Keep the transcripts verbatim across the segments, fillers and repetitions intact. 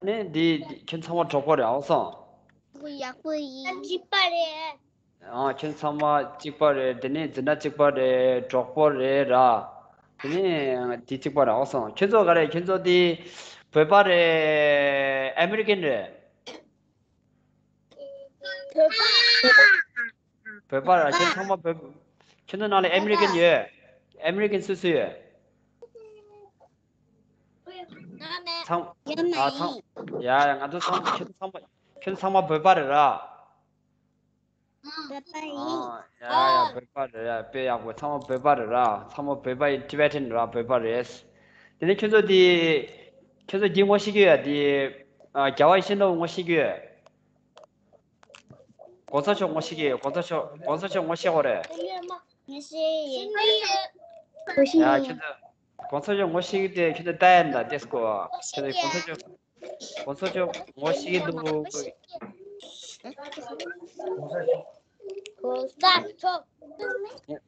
ནས་འདི་ཁྱོད་ཚང་མ་གྲོགས་པོ་རེད་ཨོ་སོང་། ཡག་པོ་ཡིན། གཅིག་པ་རེད། ཨ་ཁྱོད་ཚང་མ་གཅིག་པ་རེད། དེ་ནས་འཛིན་གྲྭ་གཅིག་པ་རེད། གྲོགས་པོ་རེད་ར། དེ་ནས་དེ་གཅིག་པ་རེད་ཨོ་སོང་། ཁྱོད་ཚོ་ག་རེད། ཁྱོད་ཚོ་དེ་བོད་པ་རེད། ཨ་མི་རི་ཀན་རེད། བོད་པ། བོད་པ་ར། ཁྱོད་ཚང་མ་བོད། ཁྱོད་ཚོ་ནང་ལ་ཨ་མི་རི་ཀན་ཡོད། ཨ་མི་རི་ཀན་སུ་སུ་ཡོད། ཚང་ཨ་ཚང་ཡ་ཡ་ང་ཚོ་ཚང་ཁྱོད་ཚོ་ཚང་མ་ཁྱོད་ཚོ་ཚང་མ་བོད་པ་རེད་ར། བོད་པ་ཡིན། ཨ་ཡ་ཡ་བོད་པ་རེད་ཡ། དཔེ་ཡག་པོ། ཚང་མ་བོད་པ་རེད་ར། ཚང་མ་བོད་པ་ཡིན། ཊི་བེ་ཊན་ར། བོད་པ་རེད། དེ་ནས་ཁྱོད་ཚོ་དེ་ཁྱོད་ཚོ་དེ་ངོ་ཤེས་ཀྱི་ཡོད། དེ་ཨ་རྒྱལ་བ་ཡིད་བཞིན་ནོར་བུ་ངོ་ཤེས་ཀྱི་ཡོད། གོང་ས་མཆོག་ངོ་ཤེས་ཀྱི་ཡོད། གོང་ས་མཆོག་གོང་ས་མཆོག་ངོ་ཤེས་ཀྱི་རེད། ངོ་ཤེས་ཡོད། ཡ་ཁྱོད་ཚོ་གོང་ས་མཆོག་ངོ་ཤེས་ཀྱི་དེ་ཁྱོད་ཚོ་ལྟ་ཡ་ན་ཏེ་སྐོ། ཁྱོད་ཚོ་གོང་ས་མཆོག་གོང་ས་མཆོག་ངོ་ཤེས་ཀྱི་འདུག་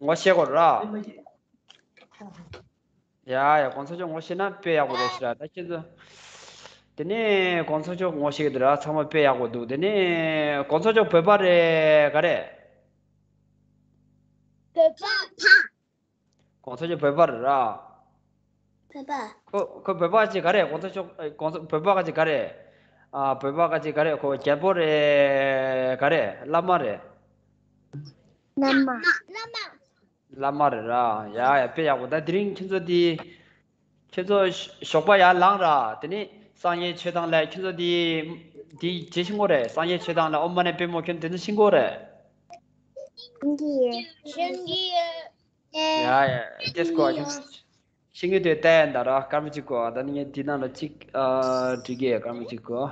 ངོ་ཤེས་ཀྱི་ར། ཡ་ཡ་གོང་ས་མཆོག་ངོ་ཤེས་ན་དཔེ་ཡག་པོ་རེད་ཤི་ར། ད་ཁྱེད་ཚོ། དེ་ནས་གོང་ས་མཆོག་ངོ་ཤེས་ཀྱི་འདུག་ར། ཚང་མ་དཔེ་ཡག་པོ་འདུག་དེ་ནས་གོང་ས་མཆོག་བོད་པ་རེད་ག་རེད། བོད་པ། གོང་ས་མཆོག་བོད་པ་རེད་ར། བོད་པ། ཁོ་ཁོ་བོད་པ་ཅིག་ག་རེད། གོང་ས་མཆོག་ཨེ་གོང་ས་བོད་པ་ཅིག་ག་རེད། ཨ་བོད་པ་ཅིག་ག་རེད། ཁོ་རྒྱལ་པོ་རེད་ག་རེད། བླ་མ་རེད། བླ་མ། བླ་མ། བླ་མ་རེད་ར། ཡ་ཡ་དཔེ་ཡག་པོ། ད་དེ་རིང་ཁྱེད་ཚོ་དེ། ཁྱེད་ཚོ་ཞོགས་པ་ཡར་ལངས་ར། དེ་ནས་སངས་རྒྱས་ཆོས་དང་ལས། ཁྱེད་ཚོ་དེ་དེ་ཅི་ཤེས་ཀྱི་རེད། སངས་རྒྱས་ཆོས་དང་ལས། ཨོཾ་མ་ཎི་པདྨེ་ཧཱུྃ། ཁྱེད་དེ་ཚོ་ཤེས་ཀྱི་རེད། ཤེས་ཀྱི་ཡོད། ཤེས་ཀྱི་ཡོད། ཡ་ཡ་ཏེ་སྐོ་ཁྱེད་ཚོ་ཤེས་ཀྱི་འདུག་ལྟ་ཡ་ད་ར། སྐར་མ་གཅིག་གོ། ད་ནི་ངས་འདི་ནང་ལ་གཅིག་ཨ་འབྲི་གེ། སྐར་མ་གཅིག་གོ།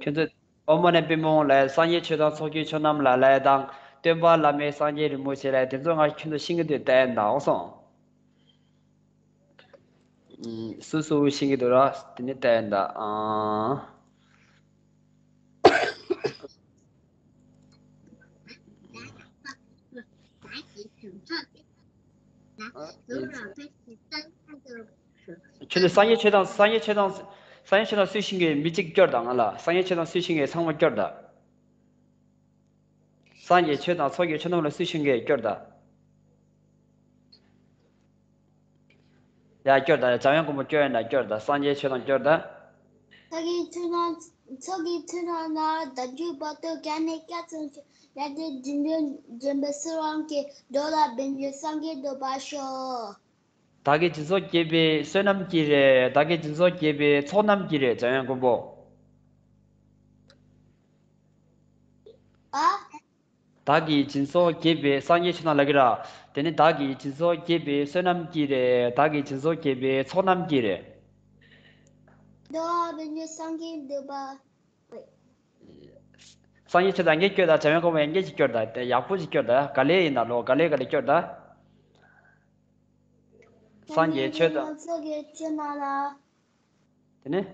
ཁྱོད་ཚོ་ཨོཾ་མ་ཎི་པདྨེ་ཧཱུྃ་ལས། སངས་རྒྱས་ཆོས་དང་ཚོགས་ཀྱི་མཆོག་རྣམས་ལ་ལས་དང་། སྟོན་པ་བླ་མེད་སངས་རྒྱས་རིན་པོ་ཆེ་ལས། དེ་ཚོ་ང་ཁྱོད་ཚོ་ཤེས་ཀྱི་འདུག་ལྟ་ཡ་ད་ཨོ་སོང་། སུ་སུ་ཤེས་ཀྱི་འདུག་ར། དེ་ནི་ལྟ་ཡ་ད་ཨ། ཁྱོད་ཚོ་སངས་རྒྱས་ཆོས་དང་སངས་རྒྱས་ཆོས་དང་སངས་རྒྱས་ཆོས་དང་སུས་ཤེས་ཀྱི་ཡོད། མི་གཅིག་སྐྱོར་དང་། ང་ལ་སངས་རྒྱས་ཆོས་དང་སུས་ཤེས་ཀྱི་ཡོད། ཚང་མ་སྐྱོར་དང་། སངས་རྒྱས་ཆོས་དང་ཚོགས་ཀྱི་མཆོག་རྣམས་ལ་སུས་ཤེས་ཀྱི་ཡོད། སྐྱོར་དང་། ཡ་སྐྱོར་དང་། འཇམ་དབྱངས་མགོན་པོ་སྐྱོར་ཡ་ན་སྐྱོར་དང་། སངས་རྒྱས་ཆོས་དང་སྐྱོར་དང་། ཚོགས་ཀྱི་མཆོག་རྣམས་ཚོགས་ཀྱི་མཆོག་རྣམས་ལ། བདག་རྒྱུད་བར་དུ་གང་ནས་སྐྱབས་སུ་མཆི། བདག་གིས་སྦྱིན་སོགས་བགྱིས་པའི་བསོད་ནམས་ཀྱིས། འགྲོ་ལ་ཕན་ཕྱིར་སངས་རྒྱས་འགྲུབ་པར་ཤོག་བདག་གིས་སྦྱིན་སོགས་བགྱིས་པའི་བསོད་ནམས་ཀྱིས་རེད། བདག་གིས་སྦྱིན་སོགས་བགྱིས་པའི་ཚོགས་རྣམས་ཀྱིས་རེད། འཇམ་དབྱངས་མགོན་པོ། ཨ། བདག་གིས་སྦྱིན་སོགས་བགྱིས་པའི། སངས་རྒྱས་ཆོས་དང་ལ་གི་ར། དེ་ནི་བདག་གིས་སྦྱིན་སོགས་བགྱིས་པའི་བསོད་ནམས་ཀྱིས་རེད། བདག་གིས་སྦྱིན་སོགས་བགྱིས་པའི་ཚོགས་རྣམས་ཀྱིས་རེད། འགྲོ་བ་ཕན་ཕྱིར་སངས་རྒྱས་འགྲུབ་པ། སངས་རྒྱས་ཆོས་དང་ངས་སྐྱོར་དང་། འཇམ་དབྱངས་མགོན་པོ་ཡང་ངས་ཅིག་སྐྱོར་དང་། དེ་ཡག་པོ་ཅིག་སྐྱོར་དང་། ག་ལེ་ཡིན་ན་ལོ། ག་ལེ་ག་ལེ་སྐྱོར་དང་། སངས་རྒྱས་ཆོས་དང་། སངས་རྒྱས་ཆོས་རྣམས་ལ། དེ་ནས།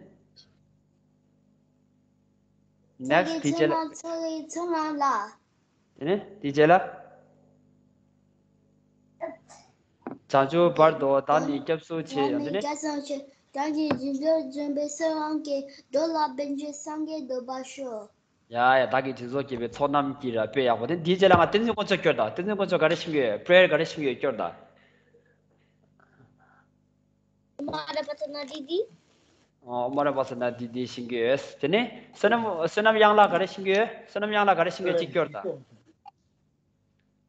next དེ་རྗེས་ལ། སངས་རྒྱས་ཆོས་རྣམས་ཚོགས་ཀྱི་མཆོག་རྣམས་ལ། དེ་ནས་དེ་རྗེས་ལ། བྱང་ཆུབ་བར་དུ་བདག་ནི་སྐྱབས་སུ་མཆི། ཡང་དེ་ནས། བདག་གིས་སྦྱིན་སོགས་བགྱིས་པའི་བསོད་ནམས་ཀྱིས། འགྲོ་ལ་ཕན་ཕྱིར་སངས་རྒྱས་འགྲུབ་པར་ཤོག་ཡ་ཡ་བདག་གིས་སྦྱིན་སོགས་བགྱིས་པའི་ཚོགས་རྣམས་ཀྱིས་ར། དཔེ་ཡག་པོ། དེ་འདིའི་རྗེས་ལ་ང་བསྟན་འཛིན་དཀོན་མཆོག་སྐྱོར་དང་། བསྟན་འཛིན་དཀོན་མཆོག་ག་རེ་ཤེས་ཀྱི་ཡོད། པྲེ་ཡར་ག་རེ་ཤེས་ཀྱི་ཡོད། སྐྱོར་དང་། ཨོཾ་ཨ་ར་པ་ཙ་ན་དྷཱིཿ། ཨོཾ་ཨ་ར་པ་ཙ་ན་དྷཱིཿ་དེ་ཤེས་ཀྱི་ཡོད། དེ་ནས་བསོད་ནམས་བསོད་ནམས་ཡན་ལག་ག་རེ་ཤེས་ཀྱི་ཡོད། བསོད་ནམས་ཡན་ལག་ག་རེ་ཤེས་ཀྱི་ཡོད། གཅིག་སྐྱོར་དང་།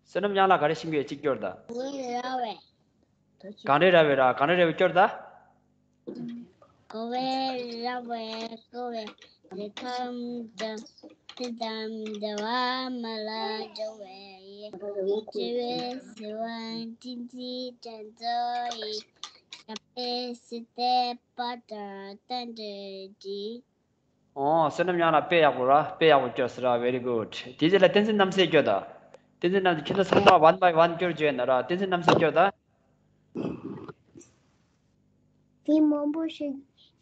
བསོད་ནམས་ཡན་ལག་ག་རེ་ཤེས་ཀྱི་ཡོད། གཅིག་སྐྱོར་དང་། གང་རེ་ར་བས། གང་རེ་ར་བས་ར། གང་རེ་ར་བས་སྐྱོར་དང་། གང་རེ་ར་བས་སྐྱོར་བས། ལས་ཐམས་ཅད་ཐམས་ཅད་བདེ་བ་མ་ལ་སྦྱོར་བ་ཡི། སྤྱི་བོའི་ཟིལ་བ་ཅན་གྱི་སྤྱན་ཚོགས་ཡིས། བྱམས་པའི་ཞི་བདེའི་དཔལ་དུ་བསྟན་ཏེ་བགྱི། ཨོ། བསོད་ནམས་ཡན་ལག་དཔེ་ཡག་པོ་ར། དཔེ་ཡག་པོ་སྐྱོར་སོང་ར། very good། དེའི་རྗེས་ལ་བསྟན་འཛིན་རྣམ་སྲས་སྐྱོར་དང་། བསྟན་འཛིན་རྣམ་སྲས། ཁྱེད་ཚོ་ཚང་མ་one by one སྐྱོར་བརྗོད་ན་ར། བསྟན་འཛིན་རྣམ་སྲས་སྐྱོར་དང་། དེ་མང་པོ་ཞིག་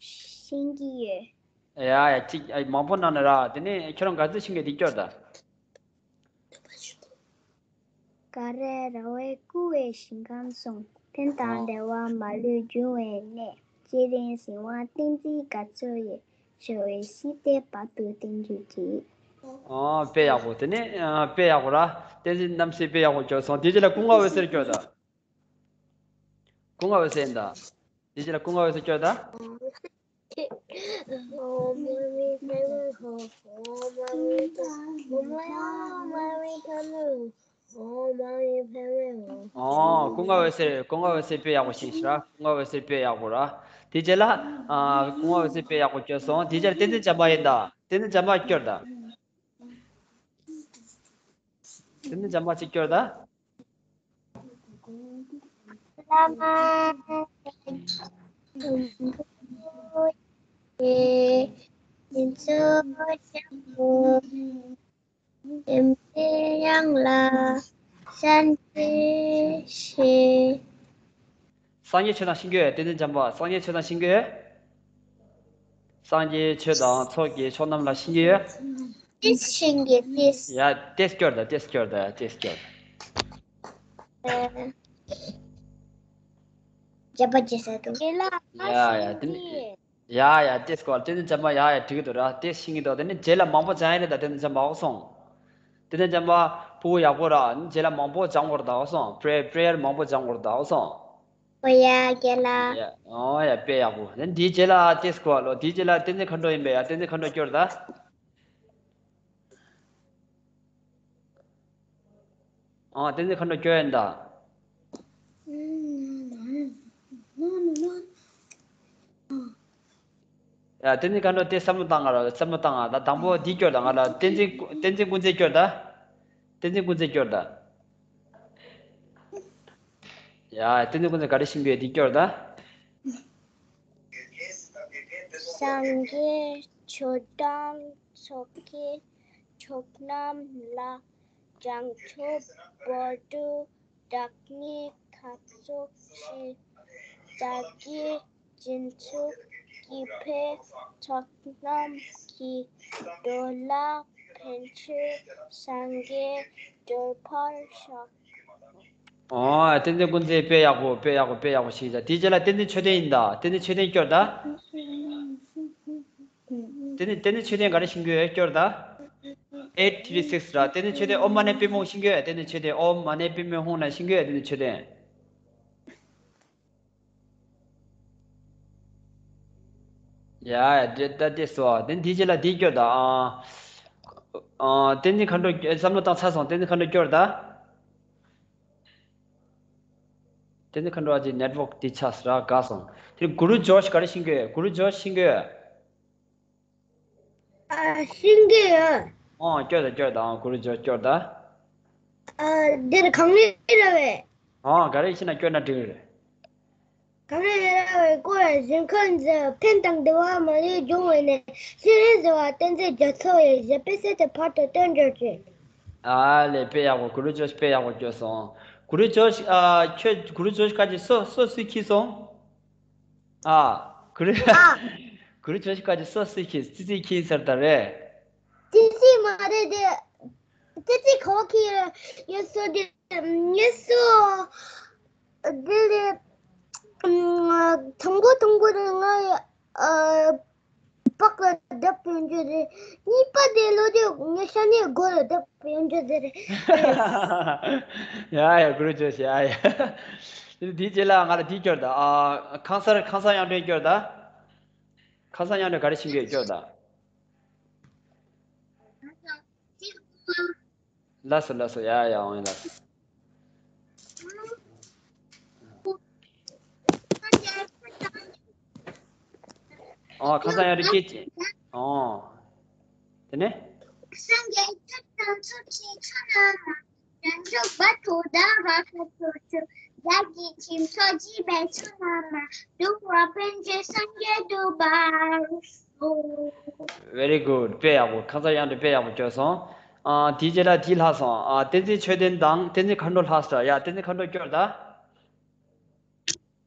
ཤེས་ཀྱི་ཡོད། ཡ་ཡ་གཅིག་ཨ་མང་པོ་གནང་ན་ར། དེ་ནས་ཁྱོད་རང་ག་ཚོད་ཤེས་ཀྱི་འདུག་སྐྱོར་དང་། ག་རེ་ར་བས་བསྐུལ་བའི་ཞིང་ཁམས་སོང་། ཕན་དང་བདེ་བ་མ་ལུས་འབྱུང་བའི་གནས། བྱེད་རིམ་གཟིགས་དབང་བསྟན་འཛིན་རྒྱ་མཚོ་ཡི། ཞེས་པའི་གཞི་དེ་བར་དུ་བསྟན་རྒྱུ་གྱིས། ཨོ་དཔེ་ཡག་པོ། དེ་ནས་ཨ་དཔེ་ཡག་པོ་ར། བསྟན་འཛིན་རྣམ་སྲས་དཔེ་ཡག་པོ་སྐྱོར་སོང་། དེ་རྗེས་ལ་སྐུ་ངོ་འོད་ཟེར་སྐྱོར་དང་། སྐུ་ངོ་འོད་ཟེར་ཡིན་ད། དེ་རྗེས་ལ་སྐུ་ངོ་འོད་ཟེར་སྐྱོར་དང་། ཨོ་སྐུ་ངོ་འོད་ཟེར། སྐུ་ངོ་འོད་ཟེར་དཔེ་ཡག་པོ་ཞིག་ར། སྐུ་ངོ་འོད་ཟེར་དཔེ་ཡག་པོ་ར། དེ་རྗེས་ལ་ཨ་སྐུ་ངོ་འོད་ཟེར་དཔེ་ཡག་པོ་སྐྱོར་སོང་། དེ་རྗེས་ལ་བསྟན་འཛིན་བྱམས་པ་ཡིན་ད། བསྟན་འཛིན་བྱམས་པ་སྐྱོར་དང་། བསྟན་འཛིན་བྱམས་པ་གཅིག་སྐྱོར་དང་། བླ་མ་དམ་པའི་ཉིན་མཚན་བྱ་བ་དེ་འདྲའི་དབྱངས་ལ་སངས་རྒྱས་ཞེས། སངས་རྒྱས་ཆོས་དང་ཤིང་གི་འོད། བསྟན་འཛིན་བྱམས་པ། སངས་རྒྱས་ཆོས་དང་ཤིང་གི་འོད། སངས་རྒྱས་ཆོས་དང་ཚོགས་ཀྱི་མཆོག་རྣམས་ལ་ཤིང་གི་འོད། ཏེས་ཤིང་གི་ཏེས། ཡ་ཏེས་སྐྱོར་དང་། ཏེས་སྐྱོར་དང་། ཏེས་སྐྱོར། ཨ། བརྒྱབ་པ་བརྗེད་ས་འདུག་རྗེས་ལ་ཡ་ཡ་ཤིང་དེ་ནི་གི་ཡ་ཡ་ཏེས་སྐོར་བསྟན་འཛིན་བྱམས་པ། ཡ་ཡ་འགྲིག་གི་འདུག་ར། ཏེས་ཤིང་གི་འོད། དེ་ནི་རྗེས་ལ་མང་པོ་སྦྱང་ཡ་རེད་ད། བསྟན་འཛིན་བྱམས་པ་འོ་སོང་། བསྟན་འཛིན་བྱམས་པ་ཕྲུ་གུ་ཡག་པོ་ར། རྗེས་ལ་མང་པོ་སྦྱང་དགོས་རེད་ད་འོ་སོང་། པྲེ་པྲེ་ཡར་མང་པོ་སྦྱང་དགོས་རེད་ད་འོ་སོང་། ཨོ་ཡ་རྒན་ལགས། ཡ་ཨོ་ཡ་དཔེ་ཡག་པོ། དེ་འདིའི་རྗེས་ལ་ཏེས་སྐོར་ལོ། དེའི་རྗེས་ལ་བསྟན་འཛིན་མཁའ་འགྲོ་ཡིན་པས། ཡ་བསྟན་འཛིན་མཁའ་འགྲོ་སྐྱོར་དང་། ཨ་བསྟན་འཛིན་མཁའ་འགྲོ་སྐྱོར་ཡིན་ད། ཡ་བསྟན་འཛིན་མཁའ་འགྲོ་དེ་བསམ་བློ་བཏང་ང་ར། བསམ་བློ་བཏང་ང་། ད་དང་པོ་འདི་སྐྱོར་དང་། ང་ལ་བསྟན་འཛིན་བསྟན་འཛིན་ཀུན་མཛེས་སྐྱོར་དང་། བསྟན་འཛིན་ཀུན་མཛེས་སྐྱོར་དང་། ཡ་བསྟན་འཛིན་ཀུན་མཛེས་ག་རེ་ཤིང་གི་འོད་འདི་སྐྱོར་དང་། སངས་རྒྱས་ཆོས་དང་ཚོགས་ཀྱི་མཆོག་རྣམས་ལ། བྱང་ཆུབ་བར་དུ་བདག་ཉིད་མཁའ་མཛོད་ཀྱི། བདག་གི་སྦྱིན་སོགས་བགྱིས་པའི་ཚོགས་རྣམས་ཀྱིས། འགྲོ་ལ་ཕན་ཕྱིར་སངས་རྒྱས་འགྲུབ་པར་ཤོག་ཨོ་བསྟན་འཛིན་ཀུན་མཛེས་དཔེ་ཡག་པོ། དཔེ་ཡག་པོ། དཔེ་ཡག་པོ་ཞིག་ཡིན་ད། དེའི་རྗེས་ལ་བསྟན་འཛིན་ཆོས་ལྡན་ཡིན་ད། བསྟན་འཛིན་ཆོས་ལྡན་སྐྱོར་དང་། བསྟན་འཛིན་བསྟན་འཛིན་ཆོས་ལྡན་ག་རེ་ཤིང་གི་འོད་སྐྱོར་དང་། ཨེཊ་ཐི་རི་སིགས་ར། བསྟན་འཛིན་ཆོས་ལྡན་ཨོཾ་མ་ཎི་པདྨེ་ཧཱུྃ་ཤིང་གི་འོད། བསྟན་འཛིན་ཆོས་ལྡན་ཨོཾ་མ་ཎི་པདྨེ་ཧཱུྃ་ལ་ཤིང་གི་འོད། བསྟན་འཛིན་ཆོས་ལྡན། ཡ་ཡ་དེ་ད་དེ་སོ། དེ་འདིའི་རྗེས་ལ་འདི་སྐྱོར་དང་། ཨ་ཨ་བསྟན་འཛིན་མཁའ་འགྲོ་བསམ་བློ་བཏང་ཚར་སོང་། བསྟན་འཛིན་མཁའ་འགྲོ་སྐྱོར་དང་། བསྟན་འཛིན་མཁའ་འགྲོ་ཨ་ཅེ་ནེཊ་ཝོག་འདི་ཆགས་སོང་ར། དགའ་སོང་། དེ་གུ་རུ་ཇོརྗ་ག་རེ་ཤིང་གི་འོད། གུ་རུ་ཇོརྗ་ཤིང་གི་འོད། ཨ་ཤིང་གི་འོད། ཨོ་སྐྱོར་དང་། སྐྱོར་དང་། གུ་རུ་ཇོརྗ་སྐྱོར་དང་། ཨ་འདིར་གང་རེད་ར་བས། ཨོ་ག་རེ་ཤི་ན་སྐྱོར་ན་འགྲིག་རེད། ག་རེ་རེ་ར་བའི་སྐོར་གཞན་ཁ་འཛིན་ཕན་དང་བདེ་བ་མ་ལུས་འབྱུང་བའི་གནས། ཤེས་རིག་བརྩེ་བ་བསྟན་འཛིན་རྒྱ་མཚོ་ཡི། བཞད་པའི་སྲིད་དེ་བར་དུ་བརྟན་གྱུར་ཅིག་ཨ་ལས་དཔེ་ཡག་པོ། གུ་རུ་ཇོརྗ་དཔེ་ཡག་པོ་སྐྱོར་སོང་། གུ་རུ་ཇོརྗ་ཨ་ཁྱོད་གུ་རུ་ཇོརྗ་ཁ་ཅིག་སོ་སོ་སུས་ཁྱེར་སོང་། ཨ་གུ་རུ་ཨ་གུ་རུ་ཇོརྗ་ཁ་ཅིག་སོ་སུས་ཁྱེར། ཙི་ཙི་ཁྱེར་ཟེར་ད་རེད། ཙི་ཙི་མ་རེད་དེ། ཙི་ཙི་ག་བ་ཁྱེར་ཡོད་སོ་དེ། ངེད་ཚོ་དེ་ལས་དང་པོ་དང་པོ་དེ་ང་ཨ་པགས་ལ་བརྡབས་ཡོང་རྒྱུ་རེད། གཉིས་པ་དེ་ལོ་དེ་ངའི་ཤ་ནའི་མགོ་ལ་བརྡབས་ཡོང་རྒྱུ་དེ་རེད། ཡ་ཡ་གུ་རུ་ཇོརྗ། ཡ་ཡ། དེ་དེའི་རྗེས་ལ་ང་ལ་དེ་སྐྱོར་དང་། ཨ་ཁང་གསར། ཁང་གསར་དབྱངས་སྒྲོན་སྐྱོར་དང་། ཁང་གསར་དབྱངས་སྒྲོན་ག་རེ་ཤིང་གི་འོད་སྐྱོར་དང་། ལགས་སོ་ལགས་སོ། ཡ་ཡ་འོང་ཡ་ལགས་སོ། ཨོ་ཁ་སང་ཡང་རི་སྐྱེས་ཅི། ཨོ། དེ་ནས། སངས་རྒྱས་ཐུགས་དམ་ཚོགས་ཀྱི་མཆོག་རྣམས་ལ། བྱང་ཆུབ་བར་དུ་བདག་ལ་ཕྱག་འཚལ་ལོ། བདག་གིས་སྦྱིན་སོགས་བགྱིས་པའི་ཚོགས་རྣམས་ལ། འགྲོ་བ་ཕན་ཕྱིར་སངས་རྒྱས་འགྲུབ་པར་ཤོག Very good. དཔེ་ཡག་པོ། ཁ་སང་ཡང་དེ་དཔེ་ཡག་པོ་སྐྱོར་སོང་། ཨ་དེའི་རྗེས་ལ་དེ་ལྷག་སོང་། ཨ་བསྟན་འཛིན་ཆོས་ལྡན་དང་བསྟན་འཛིན་མཁའ་འགྲོ་ལྷག་སོང་། ཡ་བསྟན་འཛིན་མཁའ་འགྲོ་སྐྱོར་དང་།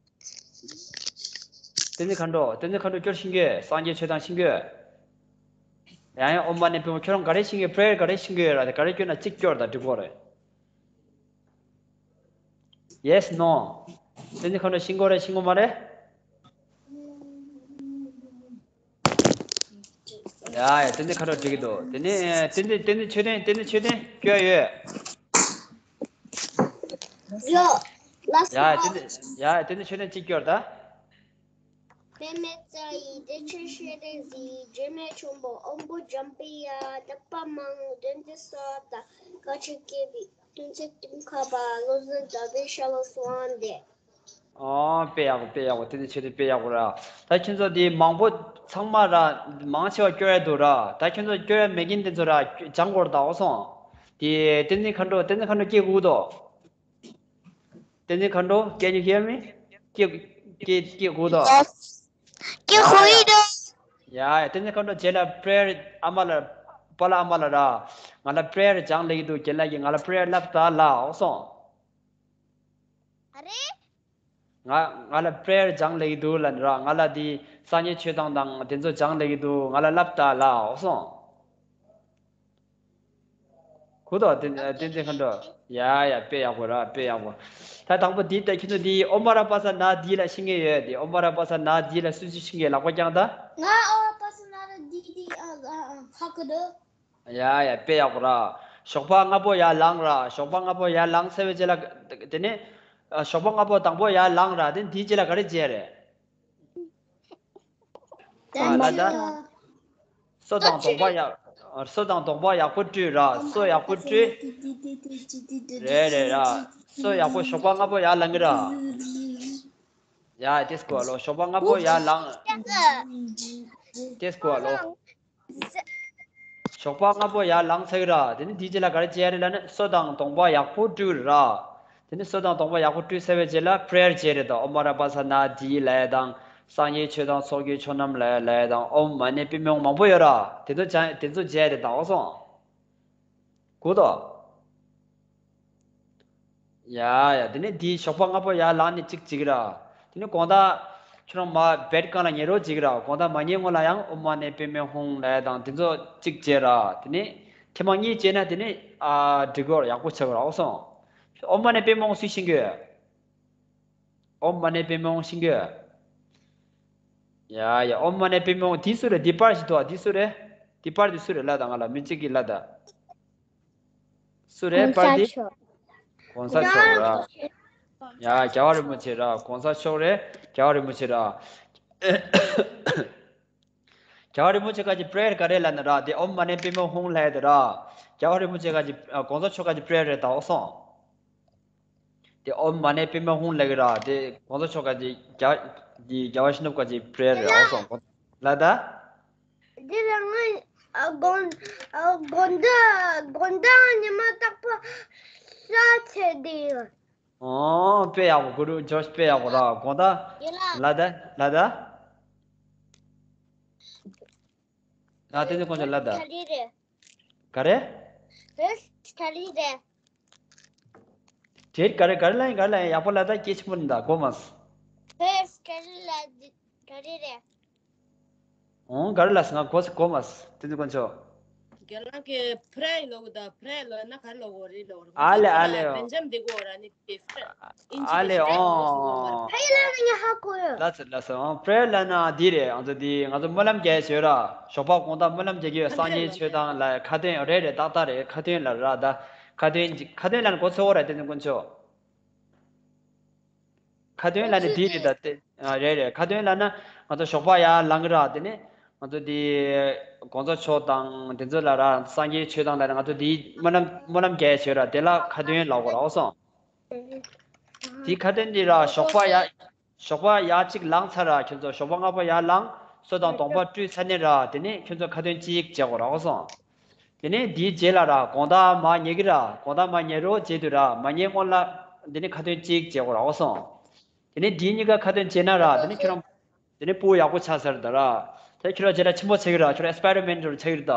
བསྟན་འཛིན་མཁའ་འགྲོ། བསྟན་འཛིན་མཁའ་འགྲོ་སྐྱོར་ཤེས་ཀྱི། སངས་རྒྱས་ཆོས་དང་ཤེས་ཀྱི། ཡང་ཡང་ཨོཾ་མ་ཎི་པདྨེ། ཁྱོད་རང་ག་རེ་ཤེས་ཀྱི། པྲེ་ཡར་ག་རེ་ཤེས་ཀྱི་ཡོད་ར། དེ་ག་རེ་སྐྱོར་ན་གཅིག་སྐྱོར་དང་འགྲིག་གོ་རེད། Yes, no. བསྟན་འཛིན་མཁའ་འགྲོ་ཤེས་ཀྱི་རེད། ཤེས་ཀྱི་མ་རེད། ཡ་ཡ། བསྟན་འཛིན་མཁའ་འགྲོ་འགྲིག་གི་འདུག་དེ་ནས་བསྟན་འཛིན་བསྟན་འཛིན་མཆོད་རྟེན། བསྟན་འཛིན་མཆོད་རྟེན་སྐྱོར་ཡོད། ཡོད། ལགས་སོ། ཡ་བསྟན་འཛིན། ཡ་བསྟན་འཛིན་མཆོད་རྟེན་གཅིག་སྐྱོར་ད། པདྨའི་རྩ་ཡི་བདེ་ཆེན་སྤྱན་རས་གཟིགས། སྒྱུ་མའི་ཆེན་པོ་དབང་པོ་འཇམ་པའི་དབྱངས། བསྟན་པ་མང་བོ་དོན་དུ་གསོལ་བ་དང་། བཀའ་ཆོས་བཀོད་པའི་དོན་ཚན་དུམ་ཁ་པ། བློ་བཟང་དམ་པའི་ཞབས་ལ་གསོལ་བ་འདེབས། ཨོ་དཔེ་ཡག་པོ། དཔེ་ཡག་པོ། དེ་ནི་ཆོས་དེ་དཔེ་ཡག་པོ་ར། ད་ཁྱོད་ཚོ་དེ་མང་པོ་ཚང་མ་ར། མང་ཆེ་བ་སྐྱོར་ཡ་འདུག་ར། ད་ཁྱོད་ཚོ་སྐྱོར་ཡ་མེད་མཁན་དེ་ཚོ་ར་སྦྱང་དགོས་ར། ད་འོ་སོང་། དེ་བསྟན་འཛིན་མཁའ་འགྲོ། བསྟན་འཛིན་མཁའ་འགྲོ་སྐད་གོ་གི་འདུག་བསྟན་འཛིན་མཁའ་འགྲོ། Can you hear me? སྐད་སྐད་སྐད་གོ་གི་འདུག Yes. སྐད་གོ་གི་འདུག་ཡ་ཡ། བསྟན་འཛིན་མཁའ་འགྲོ་རྗེས་ལ་པྲེ་ཡར་ཨ་མ་ལ། པཱ་ལགས་ཨ་མ་ལ་ར། ང་ལ་པྲེ་ཡར་སྦྱང་ལེགས་འདུག་རྒན་ལགས་ཀྱིས་ང་ལ་པྲེ་ཡར་བསླབ་ད་ལ་འོ་སོང་། ཨ་རེ། ང་ང་ལ་པྲེ་ཡར་སྦྱང་ལེགས་འདུག་ལབ་ནི་ར། ང་ལ་དེ་སངས་རྒྱས་ཆོས་དང་དང་དེ་ཚོ་སྦྱང་ལེགས་འདུག་ང་ལ་བསླབ་ད་ལ་འོ་སོང་། གོ་གི་འདུག་བསྟན་བསྟན་འཛིན་མཁའ་འགྲོ། ཡ་ཡ། དཔེ་ཡག་པོ་ར། དཔེ་ཡག་པོ། ད་དང་པོ་དེ་ད་ཁྱོད་ཚོ་དེ་ཨོཾ་ཨ་ར་པ་ས་ན་དྷཱིཿ་ལ་ཤེས་མཁན་ཡོད། དེ་ཨོཾ་ཨ་ར་པ་ས་ན་དྷཱིཿ་ལ་སུ་སུ་ཤེས་མཁན་ལག་པ་བརྐྱངས་ད། ང་ཨོཾ་ཨ་ར་པ་ས་ན་དྷཱིཿ་དྷཱིཿ་ཨ་ཨ་ཧ་གོ་འདུག་ཡ་ཡ། དཔེ་ཡག་པོ་ར། ཞོགས་པ་སྔ་པོ་ཡར་ལངས་ར། ཞོགས་པ་སྔ་པོ་ཡར་ལངས་ཚར་བའི་རྗེས་ལ། དེ་ནས་ཨ་ཞོགས་པ་སྔ་པོ་དང་པོ་ཡར་ལངས་ར། དེ་དེའི་རྗེས་ལ་ག་རེ་བྱས་རེད། ཨ་ལ་ད། སོ་དང་གདོང་པ་ཡག་སོ་དང་གདོང་པ་ཡག་པོ་བཀྲུས་ར། སོ་ཡག་པོ་བཀྲུས། རེད་རེད་ར། སོ་ཡག་པོ། ཞོགས་པ་སྔ་པོ་ཡར་ལངས་གི་ར། ཡ་དེས་གོ་ལོ། ཞོགས་པ་སྔ་པོ་ཡར་ལངས། དེས་གོ་ལོ། ཞོགས་པ་སྔ་པོ་ཡར་ལངས་ཚར་གི་ར། དེ་ནི་དེའི་རྗེས་ལ་ག་རེ་བྱས་རེད་ལབ་ན། སོ་དང་གདོང་པ་ཡག་པོ་བཀྲུས་ར། དེ་ནི་སོ་དང་གདོང་པ་ཡག་པོ་བཀྲུས་ཚར་བའི་རྗེས་ལ་པྲེ་ཡར་བྱས་རེད་ད། ཨོཾ་ཨ་ར་པ་ས་ན་དྷཱིཿ་ལབ་ཡ་དང་། སངས་རྒྱས་ཆོས་དང་ཚོགས་ཀྱི་མཆོག་རྣམས་ལ་ལབ་ཡ་དང་། ཨོཾ་མ་ཎི་པདྨེ་ཧཱུྃ་མང་པོ་ཡོད་ར། དེ་ཚོ་བྱ་དེ་ཚོ་བྱས་རེད་ད་འོ་སོང་། གོ་གི་འདུག་ཡ་ཡ། དེ་ནས་དེའི་ཞོགས་པ་སྔ་པོ་ཡར་ལངས་ནས་གཅིག་བྱེད་ཀྱི་ར། དེ་ནས་དགོང་དག་ཁྱོད་རང་མ་བེད་སྒང་ལ་ཉལ་རོགས་བྱེད་ཀྱི་ར། དགོང་དག་མ་ཉལ་སྔོན་ལ་ཡང་ཨོཾ་མ་ཎི་པདྨེ་ཧཱུྃ་ལབ་ཡ་དང་དེ་ཚོ་གཅིག་བྱས་ར། དེ་ནས་ཐེངས་མ་གཉིས་བྱས་ན་དེ་ནས་ཨ་འགྲིག་གི་ར། ཡག་པོ་ཆགས་ཀྱི་ར་འོ་སོང་། ཨོཾ་མ་ཎི་པདྨེ་ཧཱུྃ་སུས་ཤེས་ཀྱི་ཡོད། ཨོཾ་མ་ཎི་པདྨེ་ཧཱུྃ་ཤེས་ཀྱི་ཡོད། ཡ་ཡ། ཨོཾ་མ་ཎི་པདྨེ་ཧཱུྃ་དེ་སུ་རེད། དེ་པར་ཞིག་འདུག་དེ་སུ་རེད། དེ་པར་དེ་སུ་རེད་ལབ་དང་ང་ལ། མི་གཅིག་གིས་ལབ་དང་། སུ་རེད་པར་དེ། གོང་ས་མཆོག་གོང་ས་མཆོག་ར། ཡ་རྒྱལ་བ་རིན་པོ་ཆེ་ར། གོང་ས་མཆོག་རེད། རྒྱལ་བ་རིན་པོ་ཆེ་ར། རྒྱལ་བ་རིན་པོ་ཆེ་ཁ་ཅིག་པྲེ་ཡར་ག་རེ་ལབ་ན་ར། དེ་ཨོཾ་མ་ཎི་པདྨེ་ཧཱུྃ་ལབ་ཡ་དེ་ར། རྒྱལ་བ་རིན་པོ་ཆེ་ཁ་ཅིག་ཨ་གོང་ས་མཆོག་ཁ་ཅིག་པྲེ་ཡར་རེད་ད་འོ་སོང་། དེ་ཨོཾ་མ་ཎི་པདྨེ་ཧཱུྃ་ལབ་ཀྱི་ར། དེ་གོང་ས་མཆོག་ཁ་ཅིག་རྒྱལ་དེ་རྒྱལ་བ་ཡིད་བཞིན་ནོར་བུ་ཁ་ཅིག་པྲེ་ཡར་རེད་འོ་སོང་། ལབ་ད། འདི་རང་ཨ་དགོང་ཨ་དགོང་དག་དགོང་དག་ཉི་མ་རྟག་པར་ཤ་ཚེ་འདི་ཡོད། ཨོ་དཔེ་ཡག་པོ། གུ་རུ་ཇོརྗ་དཔེ་ཡག་པོ་ར། དགོང་དག་ཡོད་ལ། ལབ་ད་ལབ་ད། ང་བསྟན་འཛིན་དཀོན་མཆོག་ལབ་ད། ག་རེ་རེད། ག་རེ། བོད་ག་རེ་རེད། དེར་ག་རེ་ག་རེ་ལབ་ཡིན། ག་རེ་ལབ་ཡིན། ཡག་པོ་ལབ་ད། སྐད་ཆེན་པོ་ནི་ད་གོ་མ་སོང་། བོད་ག་རེ་ལབ་ག་རེ་རེད། འོང་ག་རེ་ལབ་སོང་། ང་གོ་སོང་། གོ་མ་སོང་། བསྟན་འཛིན་དཀོན་མཆོག་རྒན་ལགས་ཀྱིས་ཕ་ར་ཡི་ལབ་གི་ད། ཕ་ར་ཡི་ལབ་ན་ག་རེ་ལབ་དགོས་རེད་ལབ་རེད། ཨ་ལེ་ཨ་ལེ། ཨོ། བེན་ཇམ་འདི་གོ་ར་ནི་ཨ་ལེ། ཨོ། ཕ་ཡི་ལབ་ན་ངས་ཧ་གོ་ཡོད། ལགས་སོ་ལགས་སོ། ཨང་། པྲེ་ཡར་ལབ་ན་འདི་རེད། ང་ཚོ་འདི་ང་ཚོ་སྨོན་ལམ་རྒྱག་ཡས་ཡོད་ར། ཞོགས་པ་དགོང་དག་སྨོན་ལམ་རྒྱག་གི་ཡོད། སངས་རྒྱས་ཆོས་དང་ལ་ཁ་ཏོན་རེད་རེད། ཏག་ཏག་རེད། ཁ་ཏོན་ལབ་ར་ད། ཁ་ཏོན་ཁ་ཏོན་ལབ་ན་གོ་ཚོད་ར། བསྟན་འཛིན་དཀོན་མཆོག་ཁ་ཏོན་ལབ་ན་འདི་རེད་ད། དེ་ཨ་རེད་རེད། ཁ་ཏོན་ལབ་ན་ང་ཚོ་ཞོགས་པ་ཡར་ལངས་གི་ར། དེ་ནས་ང་ཚོ་འདི་གོང་ས་མཆོག་དང་དེ་ཚོ་ལ་ར། སངས་རྒྱས་ཆོས་དང་ལ་ར། ང་ཚོ་འདི་སྨོན་ལམ་སྨོན་ལམ་རྒྱག་ཡས་ཡོད་ར། དེ་ལ་ཁ་ཏོན་ལབ་དགོས་ར། འོ་སོང་། དེ་ཁ་ཏོན་འདི་ར་ཞོགས་པ་ཡར་ཞོགས་པ་ཡར་གཅིག་ལངས་ཚར་ར། ཁྱོད་ཚོ་ཞོགས་པ་སྔ་པོ་ཡར་ལངས། སོ་དང་གདོང་པ་བཀྲུས་ཚར་ནས་ར། དེ་ནས་ཁྱོད་ཚོ་ཁ་ཏོན་གཅིག་བྱེད་དགོས་ར། འོ་སོང་། དེ་ནས་དེའི་རྗེས་ལ་ར་དགོང་དག་མར་ཉལ་གི་ར། དགོང་དག་མར་ཉལ་རོགས་བྱེད་དུས་ར། མ་ཉལ་སྔོན་ལ་དེ་ནས་ཁ་ཏོན་གཅིག་བྱེད་དགོས་ར། འོ་སོང་། དེ་ནས་དེ་གཉིས་ཀ་ཁ་ཏོན་བྱས་ན་ར། དེ་ནས་ཁྱོད་རང་དེ་ནས་སྤུ་གུ་ཡག་པོ་ཆགས་ཚར་ད་ར། དེ་ཁྱོད་རང་རྗེས་ལ་ཆེན་པོ་ཆགས་ཀྱི་ར། ཁྱོད་རང་ཨེགས་པེ་རི་མེན་ཊི་རུ་ཆགས་ཀྱི་རེད་ད།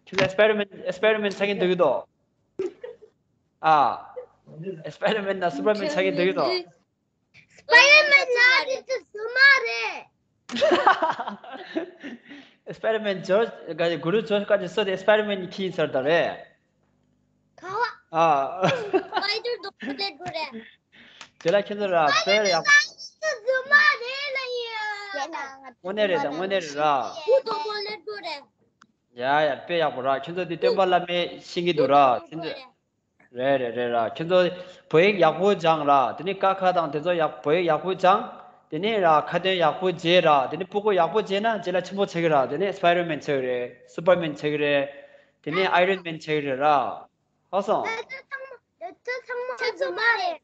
ཁྱོད་རང་ཨེགས་པེ་རི་མེན་ཊི་ཨེགས་པེ་རི་མེན་ཊི་ཆགས་ཀྱི་འདུག་གི་དོ། ཨ། ཨེགས་པེ་རི་མེན་ཊི་ན་སུ་པར་མེན་ཆགས་ཀྱི་འདུག་གི་དོ། སི་པའི་ཌར་མེན་ན་དེ་ཚོ་རྫུན་མ་རེད། སི་པའི་ཌར་མེན་ཇོར་ཇི་ག་གུ་རུ་ཇོར་ཇི་ག་ཅིག་སོ་དེ་སི་པའི་ཌར་མེན་གྱི་ཁྱི་ཡིན་ཟེར་ད་རེད། ག་བ། ཨ། སི་པའི་ཌར་དོག་པོ་ལེ་དགོས་རེད། དེ་ལ་ཁྱེད་ཚོ་ར་སི་པའི་ཌར་ཡག་པོ། རྫུན་མ་རེད་ལ་ཡ། དངོས་གནས་རེད་ད། དངོས་གནས་རེད་ར། བུ་དོག་པོ་ལེ་དགོས་རེད། ཡ་ཡ་དཔེ་ཡག་པོ་ར། ཁྱོད་ཚོ་འདི་སྟོན་པ་བླ་མས་ཤེས་ཀྱི་འདུག་ར། ཁྱོད་ཚོ་རེད་རེད་རེད་ར། ཁྱོད་ཚོ་བོད་ཡིག་ཡག་པོ་སྦྱངས་ར། དེ་ནས་ཀ་ཁ་དང་དེ་ཚོ་ཡག་བོད་ཡིག་ཡག་པོ་སྦྱངས། དེ་ནས་ར་ཁ་ཏོན་ཡག་པོ་བརྗེ་ར། དེ་ནས་སྤུ་གུ་ཡག་པོ་བརྗེ་ན་རྗེས་ལ་ཆེན་པོ་ཆགས་ཀྱི་ར། དེ་ནས་སྤའི་ཌར་མེན་ཆགས་ཀྱི་རེད། སུ་པར་མེན་ཆགས་ཀྱི་རེད། དེ་ནས་ཨའི་རོན་མེན་ཆགས་ཀྱི་རེད་ར། ཧ་སོང་། ཁྱོད་ཚོ་ཚང་མ་རྫུན་མ་རེད།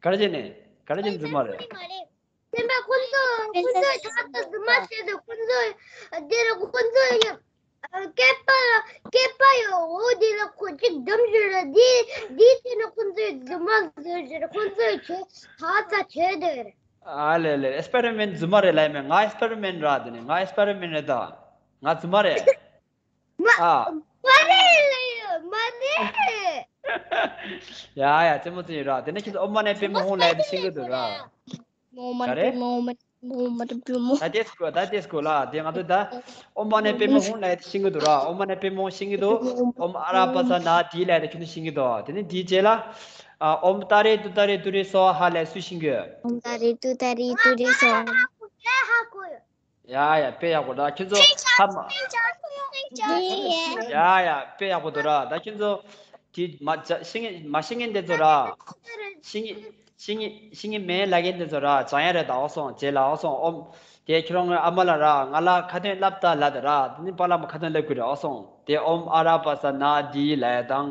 ག་རེ་བྱས་ནས། ག་རེ་བྱས་ནས་རྫུན་མ་རེད། སེམས་པ་ཁོ་ཚོ་ཁོ་ཚོ་ད་ལྟ་རྫུན་མ་བཤད་འདུག་ཁོ་ཚོ་འདིར་ཁོ་ཚོ་ཡང་སྐད་པ་སྐད་པ་ཡང་འོ་འདི་ལ་ཁོ་གཅིག་འདམ་ཞིག་རེད། འདི་འདི་བྱས་ན་ཁོ་ཚོས་རྫུན་མ་བཟོས་ཞིག་ཁོ་ཚོས་བྱས་ད་ཚ་བྱས་འདུག་ཨ་ལེ་ལེ། ཨེ་སི་པེ་རི་མེན་རྫུན་མ་རེད་ལབ་མེད། ང་ཨེ་སི་པེ་རི་མེན་ར། དེ་ནས་ང་ཨེ་སི་པེ་རི་མེན་རེད་ད། ང་རྫུན་མ་རེད། མ་ཨ། མ་རེད་ལེ་ཡོད་མ་རེད། ཡ་ཡ་རྩེད་མོ་རྩེ་ཡོད་ར། དེ་ནས་ཁྱེད་ཚོ་ཨོཾ་མ་ཎི་པདྨེ་ཧཱུྃ་ལབ་ཡ་དེ་ཤེས་ཀྱི་འདུག་ར། ག་རེ། ད་ཏེས་གོ་ད་ཏེས་གོ་ལ་དེ་ང་ཚོ་ད་ཨོཾ་མ་ཎི་པདྨེ་ཧཱུྃ་ལབ་ཡ་དེ་ཤེས་ཀྱི་འདུག་ར། ཨོཾ་མ་ཎི་པདྨེ་ཧཱུྃ་ཤེས་ཀྱི་འདུག་ཨོཾ་ཨ་ར་པ་ཙ་ན་དྷཱིཿ་ལབ་ཡ་དེ་ཁྱེད་ཚོ་ཤེས་ཀྱི་འདུག་དེ་ནས་དེའི་རྗེས་ལ་ཨ་ཨོཾ་ཏཱ་རེ་ཏུཏྟཱ་རེ་ཏུ་རེ་སྭཱ་ཧཱ་ལབ་ཡ་སུས་ཤེས་ཀྱི་ཡོད། ཨོཾ་ཏཱ་རེ་ཏུཏྟཱ་རེ་ཏུ་རེ་སྭཱ་ཧཱ། ཡ་ཡ་དཔེ་ཡག་པོ་ར། ཁྱོད་ཚོ་ཧ་མ། ཡ་ཡ་དཔེ་ཡག་པོ་འདུག་ར། ད་ཁྱོད་ཚོ་དེ་མ་ཤེས་མཁན་མ་ཤེས་མཁན་དེ་ཚོ་ར། ཤེས་མཁན་ཤེས་མཁན་ཤེས་མཁན་མེད་ལབ་མཁན་དེ་ཚོ་ར་སྦྱང་ཡ་རེད། ད་འོ་སོང་རྗེས་ལ་འོ་སོང་ཨོཾ། དེ་ཁྱོད་རང་ཨ་མ་ལ་ར་ང་ལ་ཁ་ཏོན་བསླབ་ད་ལབ་ད་ར། དེ་ནི་པཱ་ལགས་མ་ཁ་ཏོན་བསླབ་དགོས་རེད། འོ་སོང་དེ་ཨོཾ་ཨ་ར་པ་ཙ་ན་དྷཱིཿ་ལབ་ཡ་དང་།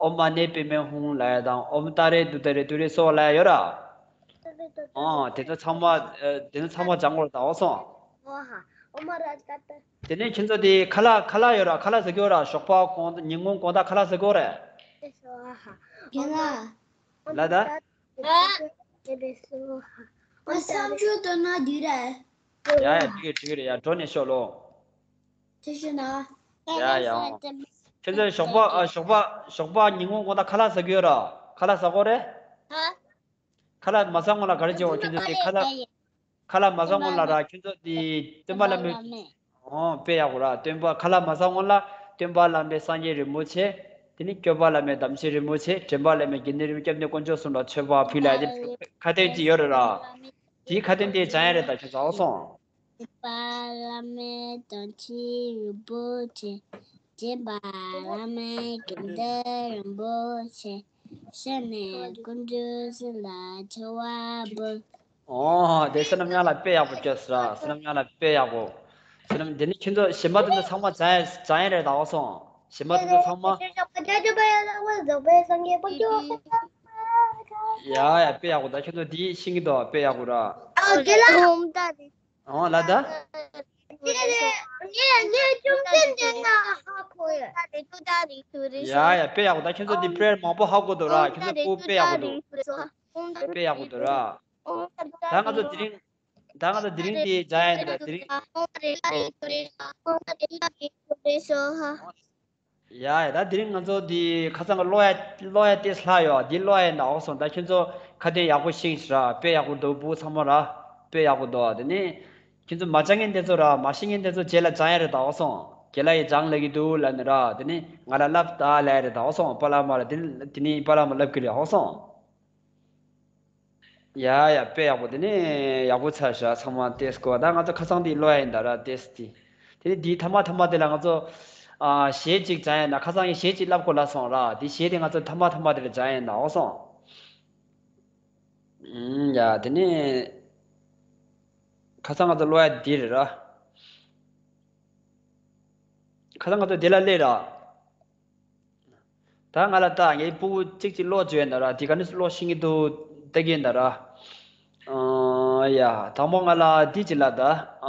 ཨོཾ་མ་ཎི་པདྨེ་ཧཱུྃ་ལབ་ཡ་དང་ཨོཾ་ཏཱ་རེ་ཏུཏྟཱ་རེ་ཏུ་རེ་སྭཱ་ཧཱ་ལབ་ཡ་ཡོད་ར། ཨོ་དེ་ཚོ་ཚང་མ་ཨ་དེ་ཚོ་ཚང་མ་སྦྱང་དགོས་རེད། ད་འོ་སོང་། ཨོ་ཧ། ཨོ་མ་ར་ཏ་ཏ། དེ་ནས་ཁྱེད་ཚོ་དེ་ཁ་ལག་ཁ་ལག་ཡོད་ར། ཁ་ལག་ཟ་གི་ཡོད་ར། ཞོགས་པ་དགོང་དག་ཉིན་གུང་དགོང་དག་ཁ་ལག་ཟ་གི་ཡོད་རེད། ཨོ་ཧ། རྒན་ལགས། ལ་ད། ཨ། ཨ་བསམ་ཚུལ་བཏོན་ན་འགྲིག་རེད། ཡ་ཡ་འགྲིག་གི་འགྲིག་གི་རེད། ཡ་འགྲོ་ནས་ཤོག་ལོ། ཐུགས་རྗེ་གནང་། ཡ་ཡ། ཁྱེད་ཚོ་ཞོགས་པ་ཨ་ཞོགས་པ་ཞོགས་པ་ཉིན་གུང་དགོང་དག་ཁ་ལག་ཟ་གི་ཡོད་ར། ཁ་ལག་ཟ་གི་ཡོད་རེད། ཁ་ལག་མ་ཟ་སྔོན་ལ་ག་རེ་བྱེད་དགོས། ཁྱེད་ཚོ་དེ་ཁ་ལག་ཁ་ལག་མ་ཟ་སྔོན་ལ་ར་ཁྱེད་ཚོ་དེ་སྟོན་པ་བླ་མའི། ཨོ་དཔེ་ཡག་པོ་ར། སྟོན་པ་ཁ་ལག་མ་ཟ་སྔོན་ལ་སྟོན་པ་བླ་མའི་སངས་རྒྱས་རིན་པོ་ཆེ། དེ་ནི་སྐྱོབ་པ་བླ་མའི་དམ་ཆོས་རིན་པོ་ཆེ། འདྲེན་པ་བླ་མའི་དགེ་འདུན་རིན་པོ་ཆེ། སྐྱབས་གནས་དཀོན་མཆོག་གསུམ་ལ་མཆོད་པ་ཕུལ་ལ་དེ་ཁ་ཏོན་ཅིག་ཡོད་རེད་ར། དེའི་ཁ་ཏོན་དེ་སྦྱང་ཡ་རེད། ད་ཁྱེད་ཚོ་འོ་སོང་། སྟོན་པ་བླ་མའི་དམ་ཆོས་རིན་པོ་ཆེ། འདྲེན་པ་བླ་མའི་དགེ་འདུན་རིན་པོ་ཆེ། སྐྱབས་གནས་དཀོན་མཆོག་གསུམ་ལ་མཆོད་པ་འབུལ། ཨོ་དེ་བསོད་ནམས་དབྱངས་ལགས་དཔེ་ཡག་པོ་བརྗོད་སོང་ར། བསོད་ནམས་དབྱངས་ལགས་དཔེ་ཡག་པོ། བསོད་ནམས་དེ་ནི་ཁྱེད་ཚོ་གཞན་པ་དེ་ཚོ་ཚང་མ་སྦྱང་ཡ་སྦྱང་ཡ་རེད། ད་འོ་སོང་། གཞན་པ་དེ་ཚོ་ཚང་མ། ཡ་ཡ་དཔེ་ཡག་པོ། ད་ཁྱེད་ཚོ་འདི་ཤེས་ཀྱི་འདུག་དཔེ་ཡག་པོ་ར། ཨོ་དེ་ལ། ཨོ་ལ་ད། ངས་ངས་ཅུང་ཙམ་བསྡད་ན་ཧ་གོ་ཡོད། ཡ་ཡ་དཔེ་ཡག་པོ། ད་ཁྱེད་ཚོ་འདི་པྲེར་མང་པོ་ཧ་གོ་འདུག་ར། ཁྱེད་ཚོ་སྐུ་དཔེ་ཡག་པོ་འདུག་དཔེ་ཡག་པོ་འདུག་ར། ད་ང་ཚོ་དེ་རིང་ད་ང་ཚོ་དེ་རིང་དེ་སྦྱང་ཡ་འདི་ད་དེ་རིང་། ཡ་ཡ་ད་དེ་རིང་ང་ཚོ་འདི་ཁ་སང་གི་ཀློག་ཡ་ཀློག་ཡ་ཏེས་ལྷག་ཡོད། འདི་ཀློག་ཡ་ཡིན་ད་འོ་སོང་། ད་ཁྱེད་ཚོ་ཁ་ཏོན་ཡག་པོ་ཤེས་ཤིག་ར། དཔེ་ཡག་པོ་འདུག་བུ་ཚང་མ་ར། དཔེ་ཡག་པོ་འདུག་དེ་ནས་ཁྱེད་ཚོ་མ་སྦྱང་མཁན་དེ་ཚོ་ར། མ་ཤེས་མཁན་དེ་ཚོ་རྗེས་ལ་སྦྱང་ཡ་རེད་ད་འོ་སོང་། རྒན་ལགས་ཡིས་སྦྱང་ལབ་ཀྱི་འདུག་ལབ་ནས་ར། དེ་ནས་ང་ལ་བསླབ་ད་ལབ་ཡ་རེད་ད་འོ་སོང་། པཱ་ལགས་མ་ལ་དེ་དེ་ནས་པཱ་ལགས་མ་བསླབ་ཀྱི་རེད་འོ་སོང་། ཡ་ཡ་དཔེ་ཡག་པོ། དེ་ནས་ཡག་པོ་ཆགས་ཤག་ཚང་མ་ཏེས་གོ། ད་ང་ཚོ་ཁ་སང་དེ་ཀློག་ཡ་ཡིན་ད་ར་ཏེས་དེ། དེ་ནས་དེའི་ཐ་མ་ཐ་མ་དེ་ལ་ང་ཚོ་ཨ་གཞས་གཅིག་སྦྱང་ཡ་ཡིན་ད། ཁ་སང་ངས་གཞས་གཅིག་བསླབ་དགོས་ལབ་སོང་ར། དེ་གཞས་དེ་ང་ཚོ་ཐ་མ་ཐ་མ་དེ་ལ་སྦྱང་ཡ་ཡིན་ད་འོ་སོང་། ཨུམ་ཡ་དེ་ནས་ཁ་སང་ང་ཚོ་ཀློག་ཡ་དེ་རེད་ར། ཁ་སང་ང་ཚོ་དེ་ལ་སླེབས་ར། ད་ང་ལ་ལྟ། ངའི་སྤུ་གུ་གཅིག་གཅིག་ཀློག་བཅུག་ཡིན་ད་ར། དེ་ག་ནས་ཀློག་ཤེས་ཀྱི་འདུག་ལྟ་གི་ཡིན་ད་ར། ཨ་ཡ་དང་པོ་ང་ལ་འདི་གཅིག་ལབ་ད།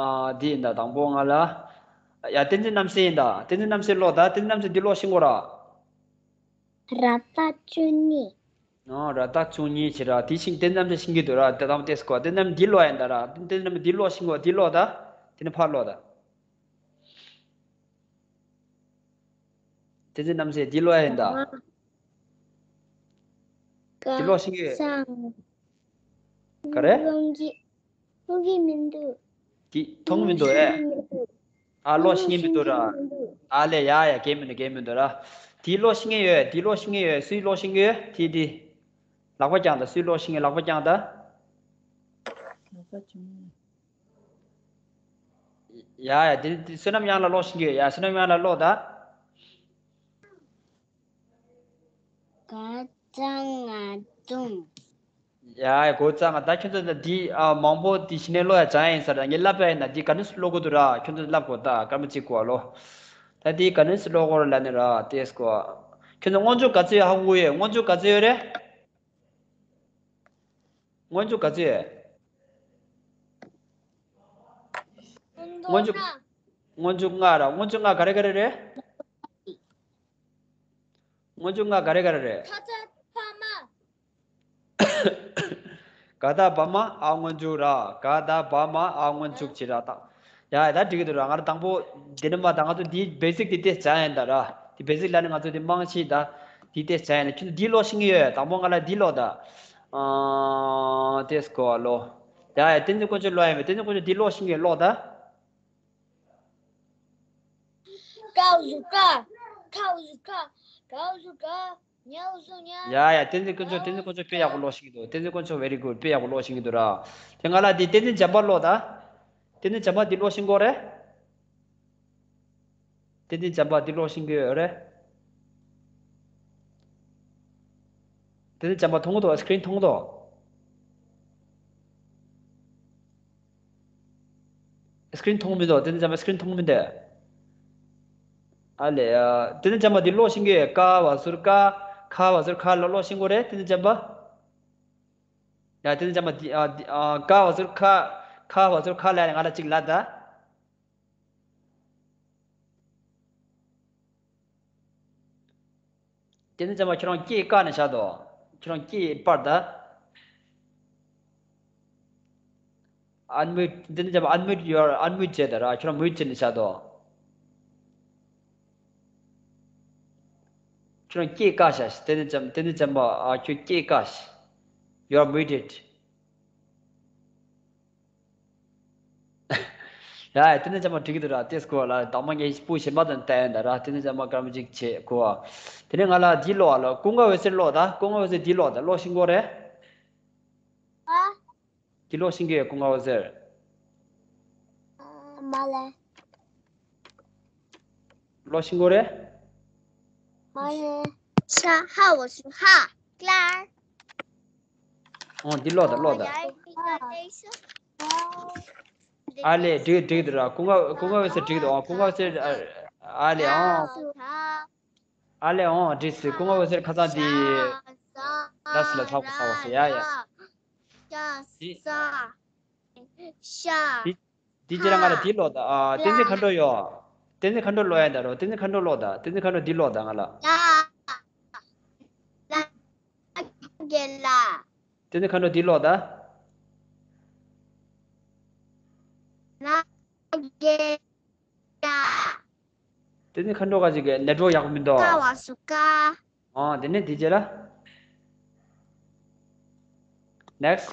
ཨ་འདི་ཡིན་ད། དང་པོ་ང་ལ་ཡ་བསྟན་འཛིན་རྣམ་སྲས་ཡིན་ད། བསྟན་འཛིན་རྣམ་སྲས་ཀློག་ད། བསྟན་འཛིན་རྣམ་སྲས་འདི་ཀློག་ཤེས་གོ་ར། ར་ཏ་བཅུ་གཉིས། ཨ་ར་ཏ་བཅུ་གཉིས་བྱེད་ར། དེ་ཤིང་བསྟན་རྣམ་སྲས་ཤེས་ཀྱི་འདུག་ར། དེ་དང་པོ་ཏེས་གོ། བསྟན་རྣམ་འདི་ཀློག་ཡིན་ད་ར། བསྟན་རྣམ་འདི་ཀློག་ཤེས་གོ། འདི་ཀློག་ད། དེ་ནས་ཕར་ཀློག་ད། བསྟན་འཛིན་རྣམ་སྲས་འདི་ཀློག་ཡ་ཡིན་ད། འདི་ཀློག་ཤེས་ཀྱི་ཡོད། ག་རེ། མཐོང་གི་མི་འདུག་འདི་མཐོང་མི་འདུག་ཨེ། ཨ་ཀློག་ཤེས་ཀྱི་མི་འདུག་ར། ཨ་ལེ་ཡ་ཡ་གལ་མི་འདུག་གལ་མི་འདུག་ར། འདི་ཀློག་ཤེས་ཀྱི་ཡོད། འདི་ཀློག་ཤེས་ཀྱི་ཡོད། སུས་ཀློག་ཤེས་ཀྱི་ཡོད། དེ་འདི། ལག་པ་བརྐྱངས་ད། སུས་ཀློག་ཤེས་ཀྱི་ཡོད། ལག་པ་བརྐྱངས་ད། ལག་པ་བརྐྱངས། ཡ་ཡ། དེ་དེ་བསོད་ནམས་དབྱངས་ལགས་ཀློག་ཤེས་ཀྱི་ཡོད། ཡ། བསོད་ནམས་དབྱངས་ལགས་ཀློག་དང་། ག་ཚ་ང་འཛོམས། ཡ་ཡ། ག་ཚ་ང་། ད་ཁྱོད་ཚོ་ད་འདི་ཨ་མང་པོ་འདི་གཞི་ནས་ཀློག་ཡ་སྦྱང་ཡིན་ས་ར། ངས་བསླབ་པ་ཡིན་ན་འདི་ག་འདྲ་སེ་ཀློག་དགོས་འདུག་ར། ཁྱོད་ཚོ་བསླབ་དགོས། ད་སྐར་མ་གཅིག་གོ་ལོ། ད་འདི་ག་འདྲ་སེ་ཀློག་དགོས་ར་ལབ་ནས་ར། དེས་གོ། ཁྱོད་ཚོ་སྔོན་འཇུག་ག་ཚོད་ཡོད། ཧ་གོ་ཡོད། སྔོན་འཇུག་ག་ཚོད་ཡོད་རེད། སྔོན་འཇུག་ག་ཚོད་ཡོད། སྔོན་འཇུག་སྔོན་འཇུག་ལྔ་ར། སྔོན་འཇུག་ལྔ་ག་རེ་ག་རེ་རེད། སྔོན་འཇུག་ལྔ་ག་རེ་ག་རེ་རེད། ཁ་ཚ་ཕ་མ། ག་ད་བ་མ་འ་སྔོན་འཇུག་ར། ག་ད་བ་མ་འ་སྔོན་འཇུག་བྱེད་ར་ད། ཡ་ཡ། ད་འགྲིག་གི་འདུག་ར། ང་རང་དང་པོ་འདི་ནས་མར་ད་ང་ཚོ་འདི་བེ་སིག་འདི་ཏོག་ཙམ་སྦྱང་ཡིན་ད་ར། འདི་བེ་སིག་ལབ་ནས་ང་ཚོ་འདི་རྨང་གཞི་ད་འདི་ཏོག་ཙམ་སྦྱང་ཡིན་ན། ཁྱོད་ཚོ་འདི་ཀློག་ཤེས་ཀྱི་ཡོད། དང་པོ་ང་ལ་འདི་ཀློག་ད། ཨ་ཏོག་ཙམ་གོ་ལོ། ཡ་ཡ། བསྟན་འཛིན་དཀོན་མཆོག་ཀློག་ཡ་མེད། བསྟན་འཛིན་དཀོན་མཆོག་འདི་ཀློག་ཤེས་ཀྱི་ཡོད། ཀློག་ད། ཀའོ་ཟུར་ཀ། ཁའོ་ཟུར་ཁ། གའོ་ཟུར་ག། ཉའོ་ཟུར་ཉ། ཡ་ཡ། བསྟན་འཛིན་དཀོན་མཆོག་བསྟན་འཛིན་དཀོན་མཆོག་དཔེ་ཡག་པོ་ཀློག་ཤེས་ཀྱི་འདུག་བསྟན་འཛིན་དཀོན་མཆོག very good དཔེ་ཡག་པོ་ཀློག་ཤེས་ཀྱི་འདུག་ར། དེ་ང་ལ་དེ་བསྟན་འཛིན་བྱམས་པ་ཀློག་ད། བསྟན་འཛིན་བྱམས་པ་འདི་ཀློག་ཤེས་ཀྱི་ཡོད་རེད། བསྟན་འཛིན་བྱམས་པ་འདི་ཀློག་ཤེས་ཀྱི་ཡོད་རེད། བསྟན་འཛིན་བྱམས་པ་མཐོང་གི་འདུག་སི་ཀི་རིན་མཐོང་གི་འདུག་སི་ཀི་རིན་མཐོང་མི་འདུག་བསྟན་འཛིན་བྱམས་པ་སི་ཀི་རིན་མཐོང་མི་འདུག་ཨ་ལེ། ཨ། བསྟན་འཛིན་བྱམས་པ་འདི་ཀློག་ཤེས་ཀྱི་ཡོད། ཀ་བ་ཟུར་ཀ། ཁ་བ་ཟུར་ཁ་ལ་ཀློག་ཤེས་ཀྱི་རེད། བསྟན་འཛིན་བྱམས་པ། ཡ། བསྟན་འཛིན་བྱམས་པ་འདི་ཨ་འདི་ཨ་ཀ་བ་ཟུར་ཁ། ཁ་བ་ཟུར་ཁ་ལ་ང་ལ་གཅིག་ལབ་ད། བསྟན་འཛིན་བྱམས་པ་ཁྱོད་རང་སྐད་བཀག་ནས་བཞག་དོ། ཁྱོད་རང་སྐད་སྤར་ད། Unmute། བསྟན་འཛིན་བྱམས་པ་unmute your unmute བྱས་ད་ར། ཁྱོད་རང་མིའུཊ་བྱས་ནས་བཞག་དོ། ཁྱོད་རང་སྐད་བཀག་བཞག་བསྟན་འཛིན་བྱམས། བསྟན་འཛིན་བྱམས་པ། ཨ། ཁྱོད་སྐད་བཀག་བཞག You're muted. ཡ་ཡ། བསྟན་འཛིན་བྱམས་པ་འགྲིག་གི་འདུག་ར། ཏེས་གོ་ལ་དང་མ་ངས་སྤུ་ཞེ་མ་དང་བལྟས་ཡིན་ད་ར། བསྟན་འཛིན་བྱམས་པ་སྐར་མ་གཅིག་བྱེད་གོ། དེ་ནས་ང་ལ་འདི་ཀློག་ཨ་ལོ། ཀུན་དགའ་འོད་ཟེར་ཀློག་ད། ཀུན་དགའ་འོད་ཟེར་འདི་ཀློག་ད། ཀློག་ཤེས་ཀྱི་ཡོད་རེད། ཨ། འདི་ཀློག་ཤེས་ཀྱི་ཡོད། ཀུན་དགའ་འོད་ཟེར། མ་ལེ། ཀློག་ཤེས་ཀྱི་ཡོད་རེད། མ་ལེ། ཤ་ཧ་འོ་ཤུ་ཧ། ཀླར། ཨོ། འདི་ཀློག་ད། ཀློག་ད། ཨ་ལེ། འགྲིག་འགྲིག་འདུག་ར། ཀུན་དགའ་ཀུན་དགའ་འོད་ཟེར་འགྲིག་འདུག་ཨོ། ཀུན་དགའ་འོད་ཟེར། ཨ་ལེ། ཨོ། ཨ་ལེ། ཨོ། འགྲིག་སི། ཀུན་དགའ་འོད་ཟེར་ཁ་སང་འདི་ལ་སི་ལ་ཚགས་པོ་ཚགས་པོ་ཟེར། ཡ་ཡ། འདི་འདི་རྗེས་ལ་ང་ལ་འདི་ཀློག་ད། ཨ། བསྟན་འཛིན་མཁའ་འགྲོ་ཡོད། བསྟན་འཛིན་མཁའ་འགྲོ་ཀློག་ཡ་ད་རོ། བསྟན་འཛིན་མཁའ་འགྲོ་ཀློག་ད། བསྟན་འཛིན་མཁའ་འགྲོ་འདི་ཀློག་ད་ང་ལ། ལ། ལ། གེ་ལ། བསྟན་འཛིན་མཁའ་འགྲོ་འདི་ཀློག་ད། ལ། གེ་ལ། བསྟན་འཛིན་མཁའ་འགྲོ་ག་ཅིག་གི་ནེ་ཊི་ཝོག་ཡག་པོ་མི་འདུག་ཀ་བ་སུ་ཀ། ཨ། དེ་ནས་འདི་རྗེས་ལ། Next།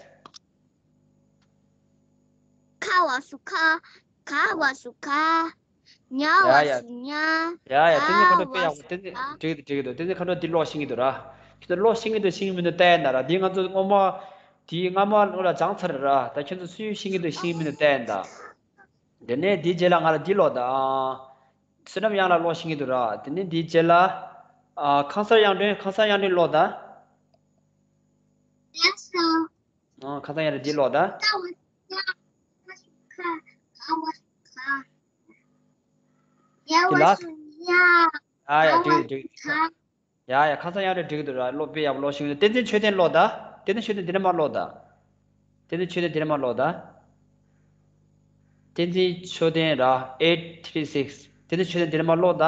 ཁ་བ་སུ་ཁ། ག་བ་སུ་ག། ཉ་བ་ཡ་ཡ། སུ་ཉ། ཡ་ཡ། བསྟན་འཛིན་མཁའ་འགྲོ་དཔེ་ཡག་པོ། བསྟན་འཛིན། འགྲིག་འདུག་འགྲིག་འདུག་བསྟན་འཛིན་མཁའ་འགྲོ་འདི་ཀློག་ཤེས་ཀྱི་འདུག་ར། ཁྱོད་ཚོ་ཀློག་ཤེས་ཀྱི་འདུག་ཤེས་ཀྱི་མི་འདུག་བལྟས་ཡིན་ད་ར། འདི་ང་ཚོ་སྔོན་མ། འདི་སྔ་མ་ལོ་ལ་སྦྱངས་ཚར་ར། ད་ཁྱོད་ཚོ་སུས་ཤེས་ཀྱི་འདུག་ཤེས་ཀྱི་མི་འདུག་བལྟས་ཡིན་ད། དེ་ནས་འདིའི་རྗེས་ལ་ང་ལ་འདི་ཀློག་ད། ཨ། བསོད་ནམས་དབྱངས་ལགས་ཀློག་ཤེས་ཀྱི་འདུག་ར། དེ་ནས་འདིའི་རྗེས་ལ། ཨ། ཁང་གསར་དབྱངས་སྒྲོན། ཁང་གསར་དབྱངས་སྒྲོན་ཀློག་ད། ཨ། ཁང་གསར་དབྱངས་སྒྲོན་འདི་ཀློག་ད། འདི་ལ། ཨ་ཡ། འགྲིག་འགྲིག་ཡ་ཡ། ཁ་སང་ཡང་རེ་འགྲིག་འདུག་ར། ཀློག་དཔེ་ཡག་པོ་ཀློག་ཤེས་ཀྱི་འདུག་བསྟན་འཛིན་ཆོས་ལྡན་ཀློག་ད། བསྟན་འཛིན་ཆོས་ལྡན་འདི་ནས་མར་ཀློག་ད། བསྟན་འཛིན་ཆོས་ལྡན་འདི་ནས་མར་ཀློག་ད། བསྟན་འཛིན་ཆོས་ལྡན་ར། eight three six། བསྟན་འཛིན་ཆོས་ལྡན་འདི་ནས་མར་ཀློག་ད།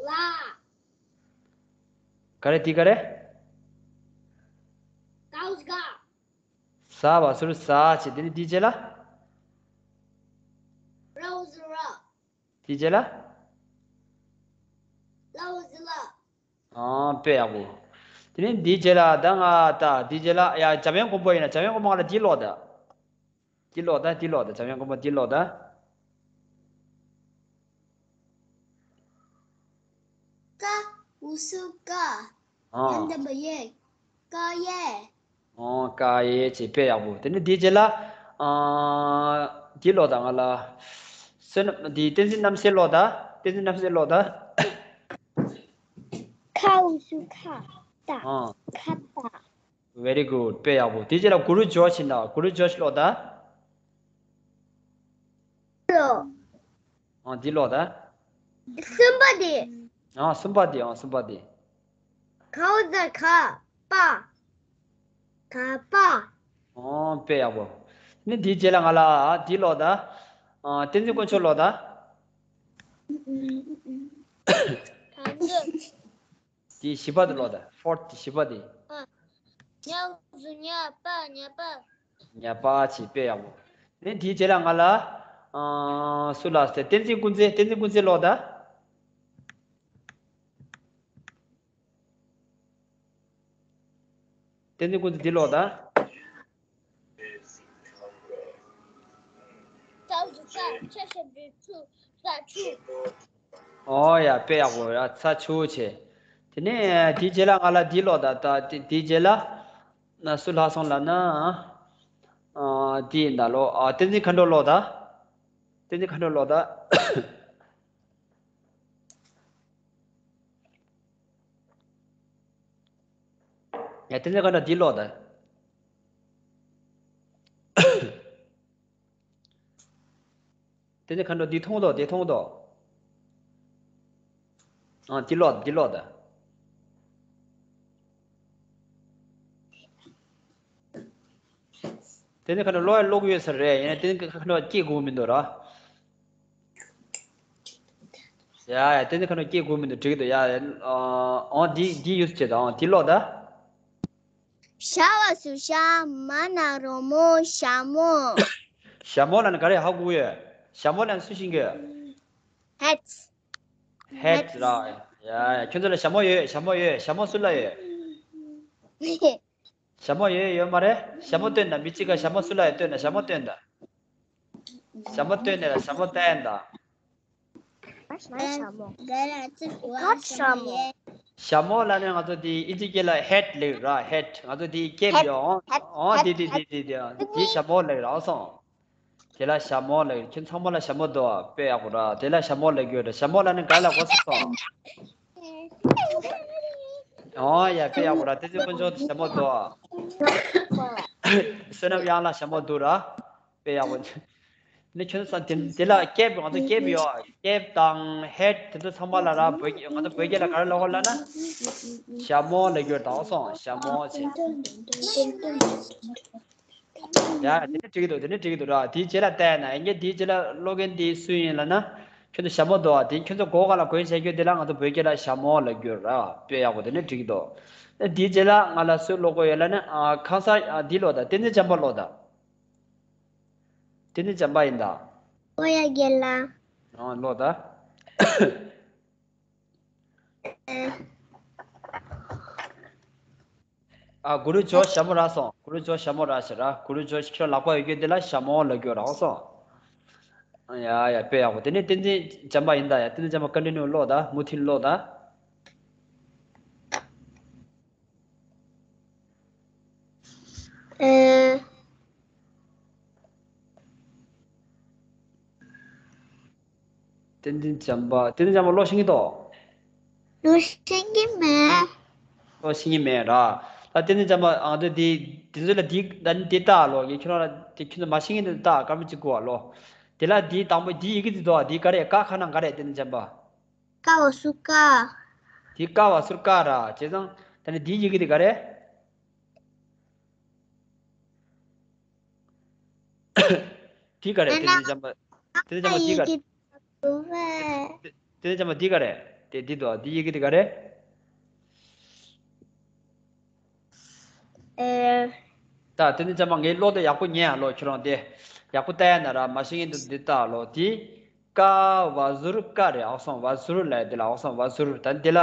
ལ། ག་རེ་འདི་ག་རེ། ཀའོ་ཟུར་ཀ། ཟ་བ་ཟུར་ཟ་བྱས། དེ་ནས་འདིའི་རྗེས་ལ། རའོ་ཟུར་ར། དེའི་རྗེས་ལ། ལའོ་ཟུར་ལ། ཨང་། དཔེ་ཡག་པོ། དེ་ནས་འདིའི་རྗེས་ལ་ད་ང་ད་འདིའི་རྗེས་ལ། ཡ། འཇམ་དབྱངས་མགོན་པོ་ཡིན་ན། འཇམ་དབྱངས་མགོན་པོ་ང་ལ་འདི་ཀློག་ད། འདི་ཀློག་ད། འདི་ཀློག་ད། འཇམ་དབྱངས་མགོན་པོ་འདི་ཀློག་ད། ཀ་འོ་ཤུ་ཀ། ཨང་། ཡ་འདམ་པ་ཡེ། ཀ་ཡེ། ཨང་། ཀ་ཡེ་བྱས། དཔེ་ཡག་པོ། དེ་ནས་འདིའི་རྗེས་ལ། ཨང་། འདི་ཀློག་དང་ང་ལ། བསོད་ནམས་འདི་བསྟན་འཛིན་རྣམ་སྲས་ཀློག་དང་། བསྟན་འཛིན་རྣམ་སྲས་ཀློག་དང་། ཁ་འོག་ཟུར་ཁ། ཏ། ཨང་། ཁ་ཏ། Very good. དཔེ་ཡག་པོ། དེ་རྗེས་ལ་གུ་རུ་ཇོ་ཞིག་ན། གུ་རུ་ཇོ་ཞིག་ཀློག་དང་། ཀློག་ཨང་། འདི་ཀློག་དང་། གསུམ་པ་དེ། ཨང་། གསུམ་པ་དེ། ཨང་། གསུམ་པ་དེ། ཁ་འོག་ཟུར་ཁ། པ། ཁ་པ། ཨང་། དཔེ་ཡག་པོ། ནི་འདིའི་རྗེས་ལ་ང་ལ་འདི་ཀློག་དང་། ཨང་། བསྟན་འཛིན་དཀོན་མཆོག་ཀློག་དང་། དང་འདོད། དེ་བཞི་པ་དེ་ཀློག་དང་། ཕོར་ཐི་དེ་བཞི་པ་དེ། ཨ། ཉ་འོག་ཟུར་ཉ། པ། ཉ་པ། ཉ་པ་བྱས། དཔེ་ཡག་པོ། ནི་དེའི་རྗེས་ལ་ང་ལ། ཨང་། སུ་ལ་ཟེར། བསྟན་འཛིན་ཀུན་མཛེས། བསྟན་འཛིན་ཀུན་མཛེས་ཀློག་དང་། བསྟན་འཛིན་ཀུན་མཛེས་འདི་ཀློག་དང་། ཨོ་ཡ། དཔེ་ཡག་པོ་ཡ། ཚ་ཆུ་བྱས། དེ་ནས་དེའི་རྗེས་ལ་ང་ལ་འདི་ཀློག་དང་། ད་དེ་དེའི་རྗེས་ལ། ན་སུ་ལྷག་སོང་ལབ་ན། ཨ། འདི་ཡིན་ད་ལོ། ཨ། བསྟན་འཛིན་མཁའ་འགྲོ་ཀློག་དང་། བསྟན་འཛིན་མཁའ་འགྲོ་ཀློག་དང་། ཡ། བསྟན་འཛིན་མཁའ་འགྲོ་འདི་ཀློག་དང་། བསྟན་འཛིན་མཁའ་འགྲོ་འདི་མཐོང་དོ། འདི་མཐོང་དོ། ཨ། འདི་ཀློག་འདི་ཀློག་དང་། བསྟན་འཛིན་མཁའ་འགྲོ་ཀློག་ཡ་ཀློག་ཡོད་ས་རེད། ཡིན་ན་བསྟན་འཛིན་མཁའ་འགྲོ་སྐྱེ་དགོས་མི་འདུག་ར། ཡ་ཡ། བསྟན་འཛིན་མཁའ་འགྲོ་སྐྱེ་དགོས་མི་འདུག་འགྲིག་འདུག་ཡ། ཨ། འདི་འདི་ཡོད་ཟེར་དང་། འདི་ཀློག་དང་། ཞ་བ་ཟུར་ཞ། མ་ན་རོ་མོ། ཞྭ་མོ། ཞྭ་མོ་ལབ་ན་ག་རེ་ཧ་གོ་ཡོད། ཞྭ་མོ་ལབ་ན་སུ་ཤེས་ཀྱི་ཡོད། ཧེད། ཧེད་ར། ཡ་ཡ། ཁྱོད་ཚོ་ལ་ཞྭ་མོ་ཡོད། ཞྭ་མོ་ཡོད། ཞྭ་མོ་སུ་ལ་ཡོད། ཞྭ་མོ་ཡོད་ཡོད་མ་རེད། ཞྭ་མོ་སྟོན་དང་། མི་གཅིག་ག་ཞྭ་མོ་སུ་ལ་ཡོད་སྟོན་དང་། ཞྭ་མོ་སྟོན་དང་། ཞྭ་མོ་སྟོན་ནས་ལ་ཞྭ་མོ་བསྟན་དང་། ཞྭ་མོ། ཞྭ་མོ་ལབ་ནས་ང་ཚོ་དེ་ཨིན་ཇི་སྐད་ལ་ཧེད་ལབ་ར། ཧེད། ང་ཚོ་དེ་ཀེབ་ཡོད། ཨོ་དེ་དེ་དེ་དེ་དེ་དེ་ཞྭ་མོ་ལབ་ར་སོང་། དེ་ལ་ཞྭ་མོ་ལབ། ཁྱོད་ཚང་མ་ལ་ཞྭ་མོ་འདུག་དཔེ་ཡག་པོ་ར། དེ་ལ་ཞྭ་མོ་ལབ་རྒྱུ་ར། ཞྭ་མོ་ལབ་ནས་ག་ལ་གོ་སོང་། ཨོ་ཡ། དཔེ་ཡག་པོ་ར། དེ་ཚོའི་དཀོན་མཆོག་དེ་ཞྭ་མོ་འདུག་བསོད་ནམས་གཡང་ལ་ཞྭ་མོ་འདུག་ར། དཔེ་ཡག་པོ། ནི་ཁྱོད་ཚོ་དེ་དེ་ལ་ཀེབ། ང་ཚོ་ཀེབ་ཡོད། ཀེབ་དང་ཧེད་དེ་ཚོ་ཚང་མ་ལ་ར། བོད་སྐད། ང་ཚོ་བོད་སྐད་ལ་ག་རེ་ལབ་དགོས་ལབ་ན། ཞྭ་མོ་ལབ་རྒྱུ་ར། དྭངས་སོང་། ཞྭ་མོ་ཟེར། ཡ། དེ་ནི་འགྲིག་གི་འདུག་དེ་ནི་འགྲིག་གི་འདུག་ར། དེའི་རྗེས་ལ་བལྟས་ན། ཡིན་གྱི་དེའི་རྗེས་ལ་ཀློག་མཁན་དེ་སུ་ཡིན་ལབ་ན། ཁྱོད་ཚོ་ཞྭ་མོ་འདུག་ཨ། དེ་ཁྱོད་ཚོ་མགོ་སྒང་ལ་གོན་བྱས་རྒྱུ་དེ་ལ་ང་ཚོ་བོད་སྐད་ལ་ཞྭ་མོ་ལབ་རྒྱུ་ར། དཔེ་ཡག་པོ། དེ་ནི་འགྲིག་གི་འདུག་དེའི་རྗེས་ལ་ང་ལ་སུས་ཀློག་དགོས་ཡོད་ལབ་ན། ཨ། ཁང་གསར། ཨ། འདི་ཀློག་དང་། བསྟན་འཛིན་བྱམས་པ་ཀློག་དང་། བསྟན་འཛིན་བྱམས་པ་ཡིན་ད། ཨོ་ཡ་རྒན་ལགས། ཨ། ཀློག་དང་། ཨ། གུ་རུ་ཇོ་ཞྭ་མོ་རག་སོང་། གུ་རུ་ཇོ་ཞྭ་མོ་རག་ཟེར་ར། གུ་རུ་ཇོ་ཁྱོད་ལག་པ་ཡོད་རྒྱུ་དེ་ལ་ཞྭ་མོ་ལབ་རྒྱུ་རག་སོང་། ཡ་ཡ། དཔེ་ཡག་པོ། དེ་ནས་བསྟན་འཛིན་བྱམས་པ་ཡིན་ད། ཡ། བསྟན་འཛིན་བྱམས་པ་ཀོན་ཊི་ནིའུ་ཀློག་དང་། མུ་མཐུད་ཀློག་དང་། ཨེ། བསྟན་འཛིན་བྱམས་པ། བསྟན་འཛིན་བྱམས་པ་ཀློག་ཤེས་ཀྱི་འདུག་ཀློག་ཤེས་ཀྱི་མེད། ཀློག་ཤེས་ཀྱི་མེད་ར། ད་བསྟན་འཛིན་བྱམས་པ། ཨ། འདི་འདི་འདི་ཚོ་ལ་འདི་ད་འདི་ལྟ་ལོ། ངས་ཁྱོད་རང་ལ་འདི་ཁྱོད་ཚོ་མ་ཤེས་ཀྱི་འདུག་ད་སྐར་མ་གཅིག་གོ་བ་ལོ། དེ་ལ་འདི་དང་པོ་འདི་ཡི་གེ་འདི་འདུག་དེ་ག་རེ། ཀ་ཁ་ནང་ག་རེ། བསྟན་འཛིན་བྱམས་པ། ཀ་འོག་ཟུར་ཀ། དེ་ཀ་འོག་ཟུར་ཀ་ར། བྱས་ཙང་ད་ནི་འདི་ཡི་གེ་འདི་ག་རེ། འདི་ག་རེ། བསྟན་འཛིན་བྱམས་པ། བསྟན་འཛིན་བྱམས་པ་འདི་ག་རེ། བསྟན་འཛིན་བྱམས་པ་འདི་ག་རེ། དེ་འདི་འདུག་འདི་ཡི་གེ་འདི་ག་རེ། ཨེ། ད་བསྟན་འཛིན་བྱམས་པ། ངས་ཀློག་དེ་ཡག་པོ་ཉན་ཨ་ལོ། ཁྱོད་རང་དེ་ཡག་པོ་ལྟ་ཡ་ན་ར། མ་ཤེས་ཀྱི་འདུག་འདི་ལྟ་ལོ། དེ་ཀ་བ་ཟུར་ཀ་རེད། ཨོ་སོང་། བ་ཟུར་ལབ་དེ་ལ། ཨོ་སོང་། བ་ཟུར། ད་འདི་ལ་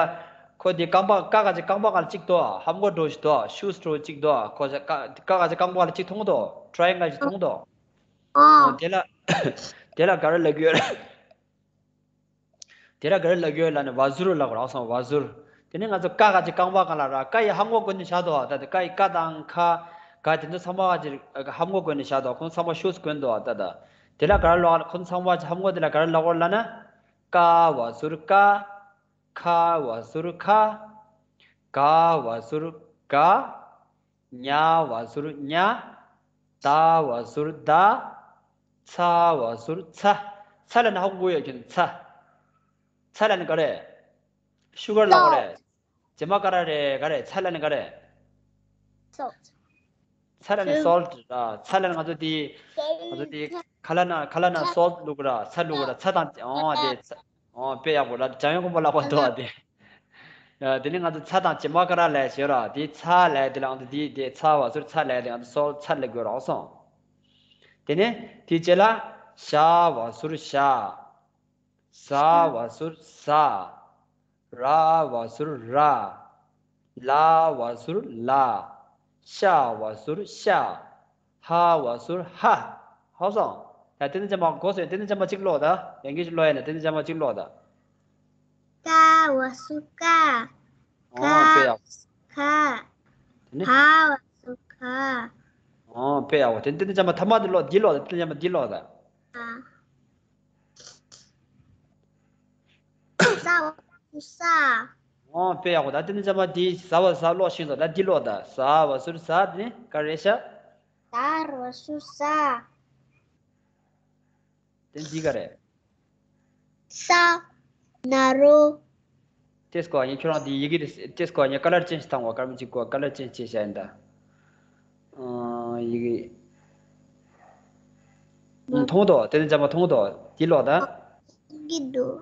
ཁོ་དེ་རྐང་པ། ཀ་ག་ཅིག་རྐང་པ་སྒང་ལ་གཅིག་འདུག་ཧམ་གོ་འདྲ་ཞིག་འདུག་ཤུ་འདྲ་གཅིག་འདུག་ཁོ་ཀ་ཀ་ག་ཅིག་རྐང་པ་སྒང་ལ་གཅིག་མཐོང་འདུག་ཊ་རའེ་ཨེང་གལ་ཞིག་མཐོང་འདུག་ཨོ། དེ་ལ་དེ་ལ་ག་རེ་ལབ་ཀྱི་ཡོད་རེད། དེ་ལ་ག་རེ་ལབ་ཀྱི་ཡོད་ལབ་ན། བ་ཟུར་ལབ་དགོས་རེད། ཨོ་སོང་། བ་ཟུར། དེ་ནས་ང་ཚོ་ཀ་ག་ཅིག་རྐང་པ་སྒང་ལ་ར། ཀ་ཡི་ཧམ་གོ་གོན་ནས་བཞག་འདུག་ད་དེ་ཀ་ཡི་ཀ་དང་ཁ་ག་དེ་ཚོ་ཚང་མ་ག་ཅིག་ཧམ་གོ་གོན་ནས་བཞག་འདུག་ཁོང་ཚང་མ་ཤུ་གོན་འདུག་ད་ད། དེ་ལ་ག་རེ་ལབ། ཁོ་ཚོ་ཚང་མ་ཧ་མོ་དེ་ལ་ག་རེ་ལབ་དགོས་ལབ་ན། ཀ་བ་ཟུར་ཀ། ཁ་བ་ཟུར་ཁ། ག་བ་ཟུར་ག། ཉ་བ་ཟུར་ཉ། ད་བ་ཟུར་ད། ཚ་བ་ཟུར་ཚ། ཚ་ལབ་ན་ཧ་གོ་ཡོད་ཀྱི་ཚ། ཚ་ལབ་ན་ག་རེ། ཤུ་གར་ལབ་དགོས་རེད། ཇེ་མ་ཀ་ར་རེད། ག་རེ། ཚ་ལབ་ན་ག་རེ། Salt. ཚ་ལབ་ན་salt ར། ཚ་ལབ་ན་ང་ཚོ་དེ། ང་ཚོ་དེ། ཁ་ལག་ན། ཁ་ལག་ན་salt བླུགས་ར། ཚྭ་བླུགས་ར། ཚྭ་དང་། ཨོ་དེ་ཚྭ། ཨོ་དཔེ་ཡག་པོ་ར། འཇམ་དབྱངས་མགོན་པོ་ལགས་པ་འདུག་ཨ་དེ། ཡ་དེ་ནི་ང་ཚོ་ཚྭ་དང་ཇེ་མ་ཀ་ར་ལབ་ཞེས་ར། དེ་ཚྭ་ལབ་དེ་ལ་ང་ཚོ་དེ་དེ་ཚྭ་བ་ཟུར་ཚྭ་ལབ་དེ་ང་ཚོ་salt ཚྭ་ལབ་དགོས་ར། ཨོ་སོང་། དེ་ནས་དེའི་རྗེས་ལ་ཞ་བ་ཟུར་ཞ། ཟ་བ་ཟུར་ཟ། ར་བ་ཟུར་ར། ལ་བ་ཟུར་ལ། ཤ་བ་ཟུར་ཤ། ཧ་བ་ཟུར་ཧ། ཧ་སོང་། ད་དེ་ནི་ཅམ་པ་གོ་སོང་། དེ་ནི་ཅམ་པ་གཅིག་ཀློག་ད། ཡང་གཅིག་ཀློག་ཡ་ན་དེ་ནི་ཅམ་པ་གཅིག་ཀློག་ད། ཀ་བ་ཟུར་ཀ། ཨོ་དཔེ་ཡག་ཁ། དེ་ནི། ཧ་བ་ཟུར་ཧ། ཨོ་དཔེ་ཡག་པོ། དེ་ནི་དེ་ནི་ཅམ་པ་ཐ་མ་དེ་ཀློག། འདི་ཀློག་ད། དེ་ནི་ཅམ་པ་འདི་ཀློག་ད། ཨ། ས་བ་ཟུར་ས། ཨོ་དཔེ་ཡག་པོ། ད་དེ་ནི་ཅམ་པ་འདི་ཟ་བ་ཟ་ཀློག་ཤེས་སོང་། ད་འདི་ཀློག་ད། ཟ་བ་ཟུར་ཟ། དེ་ནི་ག་རེ་ཤ། ཟ་བ་ཟུར་ཟ། དེ་འདི་ག་རེ། ས། ན་རོ། ཏེས་ཀོ་ཉེ་ཁྱོད་རང་དེ་ཡི་གེ་རེ་ཏེས་ཀོ་ཉེ་ཀ་ལར་ཅན་ཞིག་བཏང་བ། ཀར་མི་གཅིག་གོ་ཀ་ལར་ཅན་ཅེས་བྱ་ཡིན་ད། ཨ་ཡི་གེ། ཨུ་མཐོང་དོ། དེ་ནི་ཅམ་པ་མཐོང་དོ། དེ་ཀློག་ད། གི་འདུག་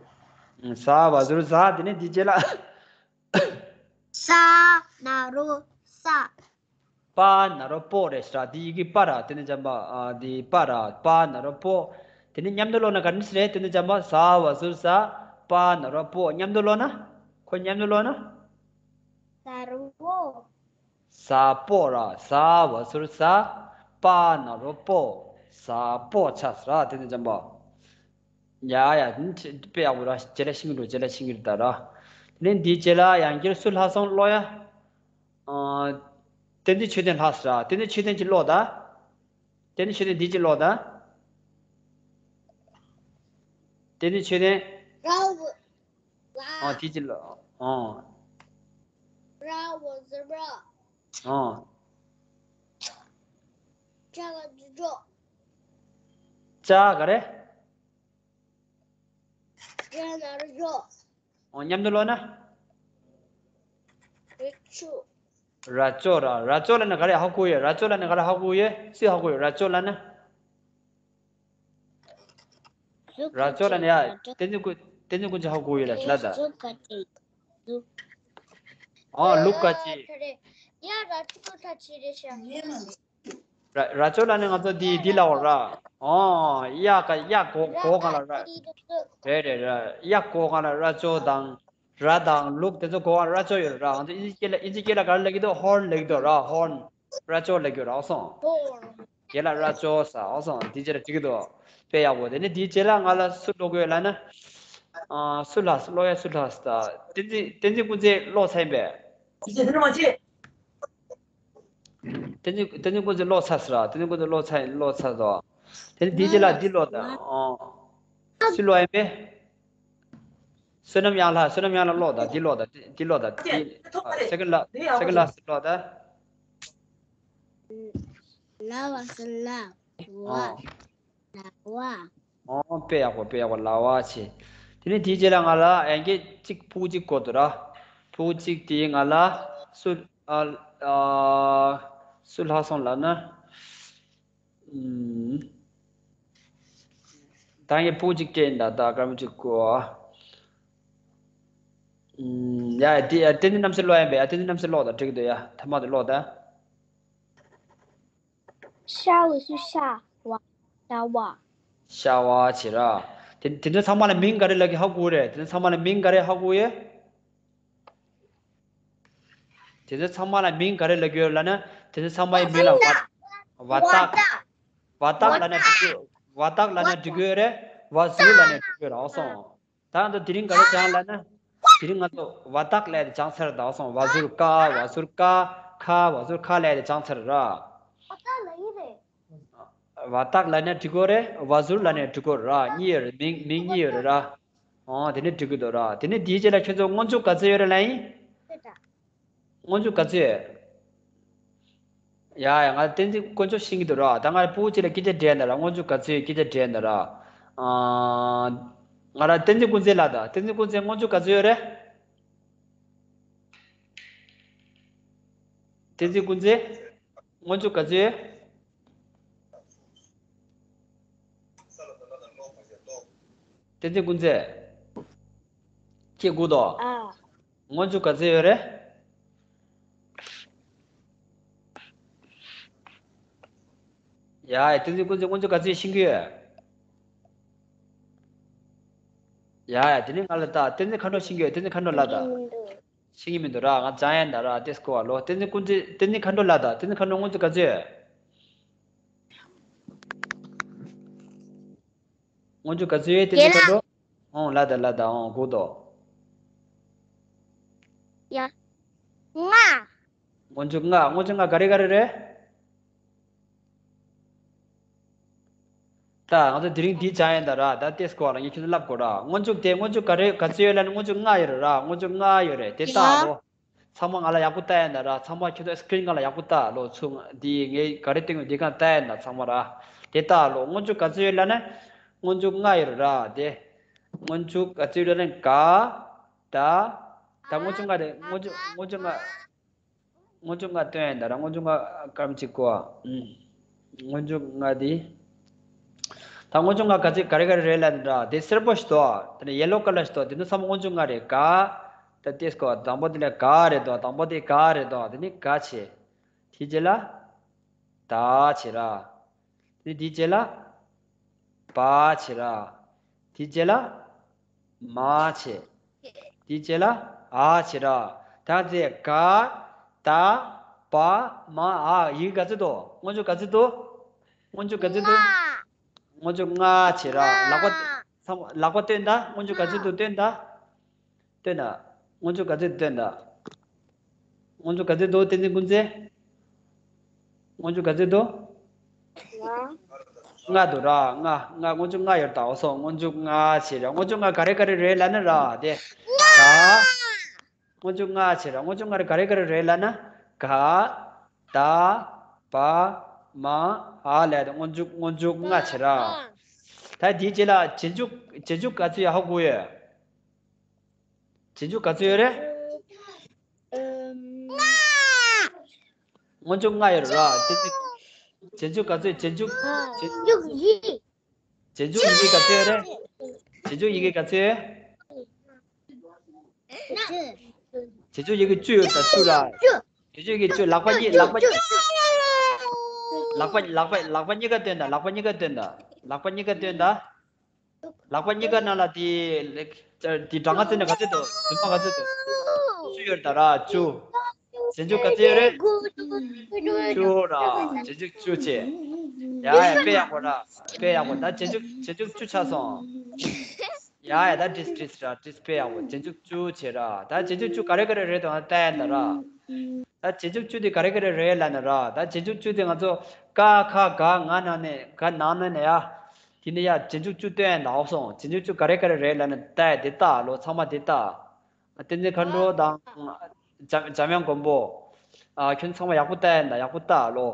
ཨུ་ཟ་བ་ཟུར་ཟ། དེ་ནི་དེའི་རྗེས་ལ། ས། ན་རོ་ས། པ་ན་རོ་པོ་རེད་ཤག་དེ་ཡི་གེ་པ་ར། དེ་ནི་ཅམ་པ་ཨ་དེ་པ་ར། པ་ན་རོ་པོ། དེ་ནི་མཉམ་དུ་ཀློག་ན་ག་འདྲ་ཞིག་རེད། དེ་ནི་ཅམ་པ་ཟ་བ་ཟུར་ཟ། པ་ན་རོ་པོ། མཉམ་དུ་ཀློག་ན། ཁོ་མཉམ་དུ་ཀློག་ན། ཟ་རོ། ཟ་པོ་ར། ཟ་བ་ཟུར་ཟ། པ་ན་རོ་པོ། ཟ་པོ་ཆགས་སོང་ར། དེ་ནི་ཅམ་པ། ཡ་ཡ། དེ་ནི་དཔེ་ཡག་པོ་ར། རྗེས་ལ་ཤེས་ཀྱི་འགྲོ། རྗེས་ལ་ཤེས་ཀྱི་རེད་ད་ར། དེ་ནི་འདིའི་རྗེས་ལ་ཡང་བསྐྱར་སུ་ལྷག་སོང་ཀློག་ཡ། ཨ། བསྟན་འཛིན་ཆོས་ལྡན་ལྷག་སོང་ར། བསྟན་འཛིན་ཆོས་ལྡན་གྱིས་ཀློག་ད། བསྟན་འཛིན་ཆོས་ལྡན་འདི་གཅིག་ཀློག་ད། བསྟན་འཛིན་ཆོས་ལྡན། ར་བ་ལ། ཨ་འདི་གཅིག་ཀློག་ཨ། ར་བ་ཟུར་ར། ཨ། ཅ་ག་ཇོ་ཇོ། ཅ་ག་རེ། ཇ་ན་རོ་ཇོ། ཨོ་མཉམ་དུ་ཀློག་ན། ར་ཅོ། ར་ཅོ་ར། ར་ཅོ་ལབ་ན་ག་རེ་ཧ་གོ་ཡོད། ར་ཅོ་ལབ་ན་ག་རེ་ཧ་གོ་ཡོད། སུས་ཧ་གོ་ཡོད། ར་ཅོ་ལབ་ན། ར་ཅོ་ལབ་ན་ཡ། བསྟན་འཛིན་ཀུན། བསྟན་འཛིན་ཀུན་གྱིས་ཧ་གོ་ཡོད་ལ་ལ་ད། ཨོ་ལུག་ཀ་ཅི། ཡ་ར་ཅོ་ད་ཅི་རེད་ཤག་ར་ར་ཅོ་ལབ་ན་ང་ཚོ་འདི་འདི་ལབ་པ་ར། ཨོ་གཡག་ག་གཡག་གོ་གོ་ག་ལ་ར། རེད་རེད་ར། གཡག་གོ་ག་ལ་ར་ཅོ་དང་། ར་དང་ལུག་དེ་ཚོ་གོ་ག་ལ་ར་ཅོ་ཡོད་ར། ང་ཚོ་ཨིན་ཇི་སྐད་ལ། ཨིན་ཇི་སྐད་ལ་ག་རེ་ལབ་ཀྱི་འདུག་ཧོརན་ལབ་ཀྱི་འདུག་ར། ཧོརན། ར་ཅོ་ལབ་ཀྱི་ར། ཨོ་སོང་། རྒན་ལགས་ར་ཅོ་ཟེར། ཨོ་སོང་། འདི་ཅི་ར་འགྲིག་གི་འདུག་དཔེ་ཡག་པོ། དེ་ནས་འདིའི་རྗེས་ལ་ང་ལ་སུ་ཀློག་དགོས་ལབ་ན། ཨ། སུ་ལ་སུ་ཀློག་ཡ། སུ་ལ་སུ་ད། བསྟན་འཛིན། བསྟན་འཛིན་ཀུན་རྫོབ་ཀློག་ཚར་ཡིན་པས། བསྟན་འཛིན། བསྟན་འཛིན་ཀུན་རྫོབ་ཀློག་ཚར་ཟེར་ར། བསྟན་འཛིན་ཀུན་རྫོབ་ཀློག་ཚར་ཡིན། ཀློག་ཚར་དོ། དེ་ནས་འདིའི་རྗེས་ལ་འདི་ཀློག་ད། ཨོ། སུ་ཀློག་ཡིན་པས། བསོད་ནམས་གཡང་ལགས། བསོད་ནམས་གཡང་ལགས་ཀློག་ད། འདི་ཀློག་ད། འདི་ཀློག་ད། འདི། ཨ། སེ་ཀེན་ལ། སེ་ཀེན་ལ་སུ་ཀློག་ད། ལ་བ་ཟུར་ལ། བ། ཨོ། ལ་བ། ཨོ་དཔེ་ཡག་པོ། དཔེ་ཡག་པོ། ལ་བ་བྱས། དེ་ནས་དེའི་རྗེས་ལ་ང་ལ་ཡང་བསྐྱར་གཅིག་ཕྲུ་གུ་གཅིག་དགོས་འདུག་ར། ཕྲུ་གུ་གཅིག་དེ་ང་ལ་སུ། ཨ། ཨ། སུ་ལྷག་སོང་ལབ་ན། ཨུམ། ད་ངས་ཕྲུ་གུ་གཅིག་སྤྲད་ཡིན་ད། ད་སྐར་མ་གཅིག་སྐོར། ཨུམ། ཡ་དེ་ཡ་བསྟན་འཛིན་རྣམ་གསལ་ཀློག་ཡིན་པས། ཡ་བསྟན་འཛིན་རྣམ་གསལ་ཀློག་ད། འགྲིག་གི་འདུག་ཡ་ཐ་མ་དེ་ཀློག་ད། ཤ་བ་ཟུར་ཤ་བ། ཤ་བ། ཤ་བ་བྱས་ར། དེ་དེ་ཚོ་ཚང་མ་ལ་མིང་ག་རེ་ལབ་ཀྱི་ཧ་གོ་རེད། དེ་ཚོ་ཚང་མ་ལ་མིང་ག་རེ་ཧ་གོ་ཡོད། དེ་ཚོ་ཚང་མ་ལ་མིང་ག་རེ་ལབ་ཀྱི་ཡོད་ལབ་ན། དེ་ཚོ་ཚང་མའི་མིང་ལ་བ། བ་དག་བ་དག་ལབ་ན་འགྲིག་གི། བ་དག་ལབ་ན་འགྲིག་གི་ཡོད་རེད། བ་ཟུར་ལབ་ན་འགྲིག་གི་ཡོད་རེད། ཨོ་སོང་། ད་ང་ཚོ་དེ་རིང་ག་རེ་སྦྱངས་ལབ་ན། དེ་རིང་ང་ཚོ་བ་དག་ལབ་དེ་སྦྱངས་ཚར། ད་ཨོ་སོང་། བ་ཟུར་ཀ། བ་ཟུར་ཀ། ཁ། བ་ཟུར་ཁ་ལབ་དེ་སྦྱངས་ཚར་ར། བ་དག་ལབ་ཡིན་རེད། བ་ཏག་ལབ་ནས་འགྲིག་གོ་རེད། བ་ཟུར་ལབ་ནས་འགྲིག་གོ་ར། གཉིས་ཡོད་རེད། མིང་མིང་གཉིས་ཡོད་རེད་ར། ཨོ་དེ་ནས་འགྲིག་གི་འདུག་ར། དེ་ནས་དེའི་རྗེས་ལ་ཁྱོད་ཚོ་སྔོན་འཇུག་ག་ཚོད་ཡོད་རེད་ལབ་ཡིན། སྔོན་འཇུག་ག་ཚོད་ཡོད། ཡ་ཡ། ང་བསྟན་འཛིན་དཀོན་མཆོག་ཤེས་ཀྱི་འདུག་ར། ད་ང་ཕྲུ་གུ་གཅིག་ལ་སྐད་ཆ་དྲིས་ཡིན་ད་ར། སྔོན་འཇུག་ག་ཚོད་ཡོད་སྐད་ཆ་དྲིས་ཡིན་ད་ར། ཨ། ང་ར་བསྟན་འཛིན་ཀུན་བརྩེ་ལབ་ད། བསྟན་འཛིན་ཀུན་བརྩེ་སྔོན་འཇུག་ག་ཚོད་ཡོད་རེད། བསྟན་འཛིན་ཀུན་བརྩེ། སྔོན་འཇུག་ག་ཚོད་ཡོད། བསྟན་འཛིན་ཀུན་བརྩེ། ཁྱེད་སྒུག་དོ། ཨ། སྔོན་འཇུག་ག་ཚོད་ཡོད་རེད། ཡ་ཡ། བསྟན་འཛིན་ཀུན་བརྩེ་སྔོན་འཇུག་ག་ཚོད་ཤེས་ཀྱི་ཡོད། ཡ་ཡ། དེ་ནི་ང་ལ་ལྟ། བསྟན་འཛིན་མཁའ་འགྲོ་ཤེས་ཀྱི་ཡོད། བསྟན་འཛིན་མཁའ་འགྲོ་ལ་ལྟ། ཤེས་ཀྱི་མི་འདུག་ར། ང་སྦྱང་ཡ་ཡིན་ད་ར། དེ་སྐོར་བ་ལོ། བསྟན་འཛིན་ཀུན་བརྩེ། བསྟན་འཛིན་མཁའ་འགྲོ་ལ་ལྟ། བསྟན་འཛིན་མཁའ་འགྲོ་སྔོན་འཇུག་ག་ཚོད་ཡོད། སྔོན་འཇུག་ག་ཚོད་ཡོད། བསྟན་འཛིན་མཁའ་འགྲོ། ཨོང་། ལ་ད་ལ་ད། ཨོང་། སྒུག་དོ། ཡ། ལྔ། སྔོན་འཇུག་ལྔ། སྔོན་འཇུག་ལྔ་ག་རེ་ག་རེ་རེད། ད་ང་ཚོ་དེ་རིང་འདི་སྦྱང་ཡིན་ད་ར། ད་ཏེ་སྐོར་ལ་ངས་ཁྱོད་ཚོ་ལབ་དགོས་ར། སྔོན་འཇུག་དེ་སྔོན་འཇུག་ག་རེ་ག་ཚོད་ཡོད་ལབ་ན། སྔོན་འཇུག་ལྔ་ཡོད་རེད་ར། སྔོན་འཇུག་ལྔ་ཡོད་རེད། དེ་ལྟ་ལོ། ཚང་མ་ང་ལ་ཡག་པོ་ལྟ་ཡ་ན་ར། ཚང་མ་ཁྱོད་ཚོ་སི་ཀི་རིན་སྒང་ལ་ཡག་པོ་ལྟ་ལོ། ཚུར་འདི་ངས་ག་རེ་སྟོན་ཡོད་འདི་སྒང་ལྟ་ཡ་ན་ཚང་མ་ར། དེ་ལྟ་ལོ། སྔོན་འཇུག་ག་ཚོད་ཡོད་ལབ་ན། སྔོན་འཇུག་ལྔ་ཡོད་ར། དེ། སྔོན་འཇུག་ག་ཚོད་ཡོད་ལབ་ན། ག་ད། ད་སྔོན་འཇུག་ལྔ་རེད། སྔོན་འཇུག་སྔོན་འཇུག་ལྔ། སྔོན་འཇུག་ལྔ་སྟོན་ཡ་ན་ར། སྔོན་འཇུག་ལྔ་སྐར་མ་གཅིག་གོ། ཨུམ། སྔོན་འཇུག་ལྔ་དེ། ད་སྔོན་འཇུག་ལྔ་ག་ཚོད་ག་རེ་ག་རེ་རེད་ལབ་ན་ར། དེ་སེར་པོ་ཞིག་འདུག་དེ་ནས་ཡེ་ལོ་ཀ་ལར་ཞིག་འདུག་དེ་ཚོ་ཚང་མ་སྔོན་འཇུག་ལྔ་རེད། ག་ད་ཏེ་སྐོར་དང་པོ་དེ་ལ་ག་རེད་དོ། དང་པོ་དེ་ག་རེད་དོ། དེ་ནི་ག་བྱས། དེའི་རྗེས་ལ་ད་བྱས་ར། དེ་ནི་དེའི་རྗེས་ལ་བ་བྱས་ར། དེའི་རྗེས་ལ་མ་བྱས། དེའི་རྗེས་ལ་འ་བྱས་ར། ད་དེ་ག་ད་བ་མ་འ། ཡི་གེ་ག་ཚོད་འདུག་སྔོན་འཇུག་ག་ཚོད་འདུག་སྔོན་འཇུག་ག་ཚོད་འདུག་སྔོན་འཇུག་ལྔ་བྱས་ར། ལག་པ་ཚང་མ་ལག་པ་སྟོན་ད། སྔོན་འཇུག་ག་ཚོད་འདུག་སྟོན་ད། སྟོན་ད། སྔོན་འཇུག་ག་ཚོད་སྟོན་ད། སྔོན་འཇུག་ག་ཚོད་འདུག་བསྟན་འཛིན་ཀུན་བརྩེ། སྔོན་འཇུག་ག་ཚོད་འདུག་ལྔ་འདུག་ར། ལྔ། ལྔ། སྔོན་འཇུག་ལྔ་ཡོད་ད། འོ་སོང་། སྔོན་འཇུག་ལྔ་བྱས་ར། སྔོན་འཇུག་ལྔ་ག་རེ་ག་རེ་རེད་ལབ་ན་ར། དེ་ག་སྔོན་འཇུག་ལྔ་བྱས་ར། སྔོན་འཇུག་ལྔ་རེ་ག་རེ་ག་རེ་རེད་ལབ་ན། ག་ད་བ་མ་འ་ལབ་དེ་སྔོན་འཇུག་སྔོན་འཇུག་ལྔ་བྱས་ར། ད་དེའི་རྗེས་ལ་རྗེས་འཇུག་རྗེས་འཇུག་ག་ཚོད་ཡོད་ཧ་གོ་ཡོད། རྗེས་འཇུག་ག་ཚོད་ཡོད་རེད། སྔོན་འཇུག་ལྔ་ཡོད་རེད་ར། རྗེས་འཇུག་རྗེས་འཇུག་ག་ཚོད། རྗེས་འཇུག་རྗེས་རྗེས་འཇུག་ཡི་གེ་ག་ཚོད་ཡོད་རེད། རྗེས་འཇུག་ཡི་གེ་ག་ཚོད་ཡོད། རྗེས་འཇུག་ཡི་གེ་བཅུ་ཡོད་ད། བཅུ་ར། རྗེས་འཇུག་ཡི་གེ་བཅུ། ལག་པ་གཉིས། ལག་པ་གཉིས། ལག་པ་ལག་པ་ལག་པ་གཉིས་ཀ་སྟོན་ད། ལག་པ་གཉིས་ཀ་སྟོན་ད། ལག་པ་གཉིས་ཀ་སྟོན་ད། ལག་པ་གཉིས་ཀ་ནང་ལ་དེ་དེ་གྲངས་ཀ་བརྩིས་ན་ག་ཚོད་འདུག་རྫུན་མ་ག་ཚོད་འདུག་བཅུ་ཡོད་ད་ར། བཅུ། རྗེས་འཇུག་ག་ཚོད་ཡོད་རེད། བཅུ་ར། རྗེས་འཇུག་བཅུ་བྱས། ཡ་ཡ། དཔེ་ཡག་པོ་ར། དཔེ་ཡག་པོ། ད་རྗེས་འཇུག་རྗེས་འཇུག་བཅུ་ཆགས་སོང་། ཡ་ཡ། ད་བྲིས་བྲིས་ར། བྲིས། དཔེ་ཡག་པོ། རྗེས་འཇུག་བཅུ་བྱས་ར། ད་རྗེས་འཇུག་བཅུ་ག་རེ་ག་རེ་རེད་དང་ལྟ་ཡ་ད་ར། ད་རྗེས་འཇུག་བཅུ་དེ་ག་རེ་ག་རེ་རེད་ལབ་ན་ར། ད་རྗེས་འཇུག་བཅུ་དེ་ང་ཚོ་ཀ་ཁ་ག་ང་ནང་ནས་ག་ནང་ནས་ཡ། དེ་ནས་ཡ་རྗེས་འཇུག་བཅུ་སྟོན་ཡ་ད། འོ་སོང་། རྗེས་འཇུག་བཅུ་ག་རེ་ག་རེ་རེད་ལབ་ན་ལྟ་ཡ་དེ་ལྟ་ལོ། ཚང་མ་དེ་ལྟ། བསྟན་འཛིན་མཁའ་འགྲོ་དང་། འཇམ་འཇམ་དབྱངས་མགོན་པོ། ཨ། ཁྱོད་ཚང་མ་ཡག་པོ་ལྟ་ཡ་ད། ཡག་པོ་ལྟ་ལོ།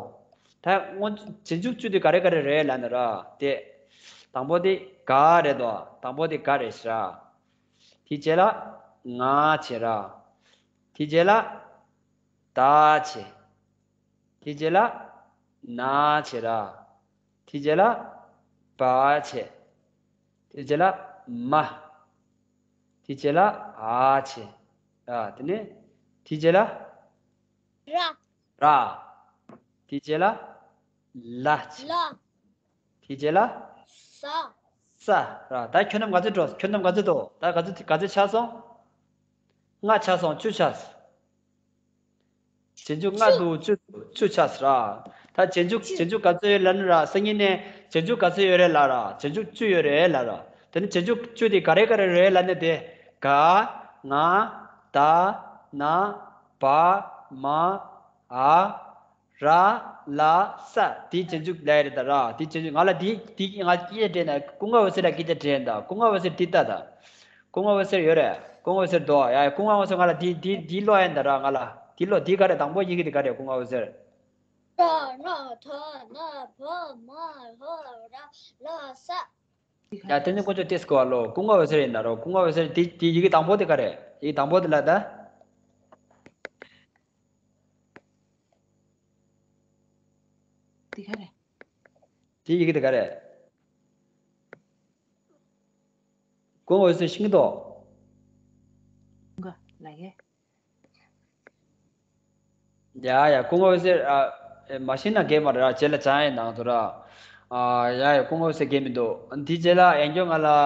ད་སྔོན་རྗེས་འཇུག་བཅུ་དེ་ག་རེ་ག་རེ་རེད་ལབ་ན་ར། དེ། དང་པོ་དེ་ག་རེད་དོ། དང་པོ་དེ་ག་རེད་ཤག་དེའི་རྗེས་ལ་ང་བྱས་ར། དེའི་རྗེས་ལ་ད་བྱས། དེའི་རྗེས་ལ་ན་བྱས་ར། དེའི་རྗེས་ལ་བ་བྱས། དེའི་རྗེས་ལ་མ། དེའི་རྗེས་ལ་འ་བྱས་ར། དེ་ནས་དེའི་རྗེས་ལ་ར། ར། དེའི་རྗེས་ལ་ལ་བྱས། ལ། དེའི་རྗེས་ལ་ས། ས་ར། ད་ཁྱོད་རྣམས་ག་ཚོད་འགྲོ། ཁྱོད་རྣམས་ག་ཚོད་འདུག་ད་ག་ཚོད་ག་ཚོད་ཆགས་སོང་། ལྔ་ཆགས་སོང་། བཅུ་ཆགས། རྗེས་འཇུག་ལྔ་འདུག་བཅུ་བཅུ་ཆགས་སོང་ར། ད་རྗེས་འཇུག་རྗེས་འཇུག་ག་ཚོད་ཡོད་ལབ་ན་ར། སང་ཉིན་ནས་རྗེས་འཇུག་ག་ཚོད་ཡོད་རེད་ལབ་ར། རྗེས་འཇུག་བཅུ་ཡོད་རེད་ལབ་ར། དེ་ནི་རྗེས་འཇུག་བཅུ་དེ་ག་རེ་ག་རེ་རེད་ལབ་ན་དེ། ག་ང་ད་ན་བ་མ་འ་ར། ལ་ས། དེའི་རྗེས་འཇུག་ལ་ཡ་རེད་ད་ར། དེའི་རྗེས་འཇུག་ང་ལ་དེ་དེ་ང་སྐད་ཆ་དྲིས་ན་སྐུ་ངོ་འོད་ཟེར་ལ་སྐད་ཆ་དྲིས་ད། སྐུ་ངོ་འོད་ཟེར་དེ་ལྟ་ད། སྐུ་ངོ་འོད་ཟེར་ཡོད་རེད། སྐུ་ངོ་འོད་ཟེར་འདུག་ཡ་ཡ། སྐུ་ངོ་འོད་ཟེར་ང་ལ་དེ་དེ་དེ་ཀློག་ཡིན་ད་ར། ང་ལ་དེ་ཀློག་དེ་ག་རེད། དང་པོ་ཡི་གེ་དེ་ག་རེད། སྐུ་ངོ་འོད་ཟེར། ད་ན་ཐ་ན་བ་མ་ཧ་ར་ལ་ས། ཡ་དེ་ནི་ཀུན་སྤྱོད་ཏེ་སྐོར་ལོ། སྐུ་ངོ་འོད་ཟེར་ཡིན་ན་རོ། སྐུ་ངོ་འོད་ཟེར་དེ་དེ་ཡི་གེ་དང་པོ་དེ་ག་རེད། ཡི་གེ་དང་པོ་དེ་ལ་ད། དེ་ག་རེད། དེ་ཡི་གེ་དེ་ག་རེད། སྐུ་ངོ་འོད་ཟེར་ཤེས་ཀྱི་འདུག་ལ་ཡེ། ཡ་ཡ། སྐུ་ངོ་འོད་ཟེར་ཨ། མ་ཤེས་ན་རྒན་མ་རེད་ར། རྗེས་ལ་སྦྱང་ཡས་གནང་དུ་ར། ཨ་ཡ་ཡ། སྐུ་ངོ་འོད་ཟེར་རྒན་མི་འདུག་འདི་རྗེས་ལ་ཡང་སྐྱོ་ང་ལ། ཨ་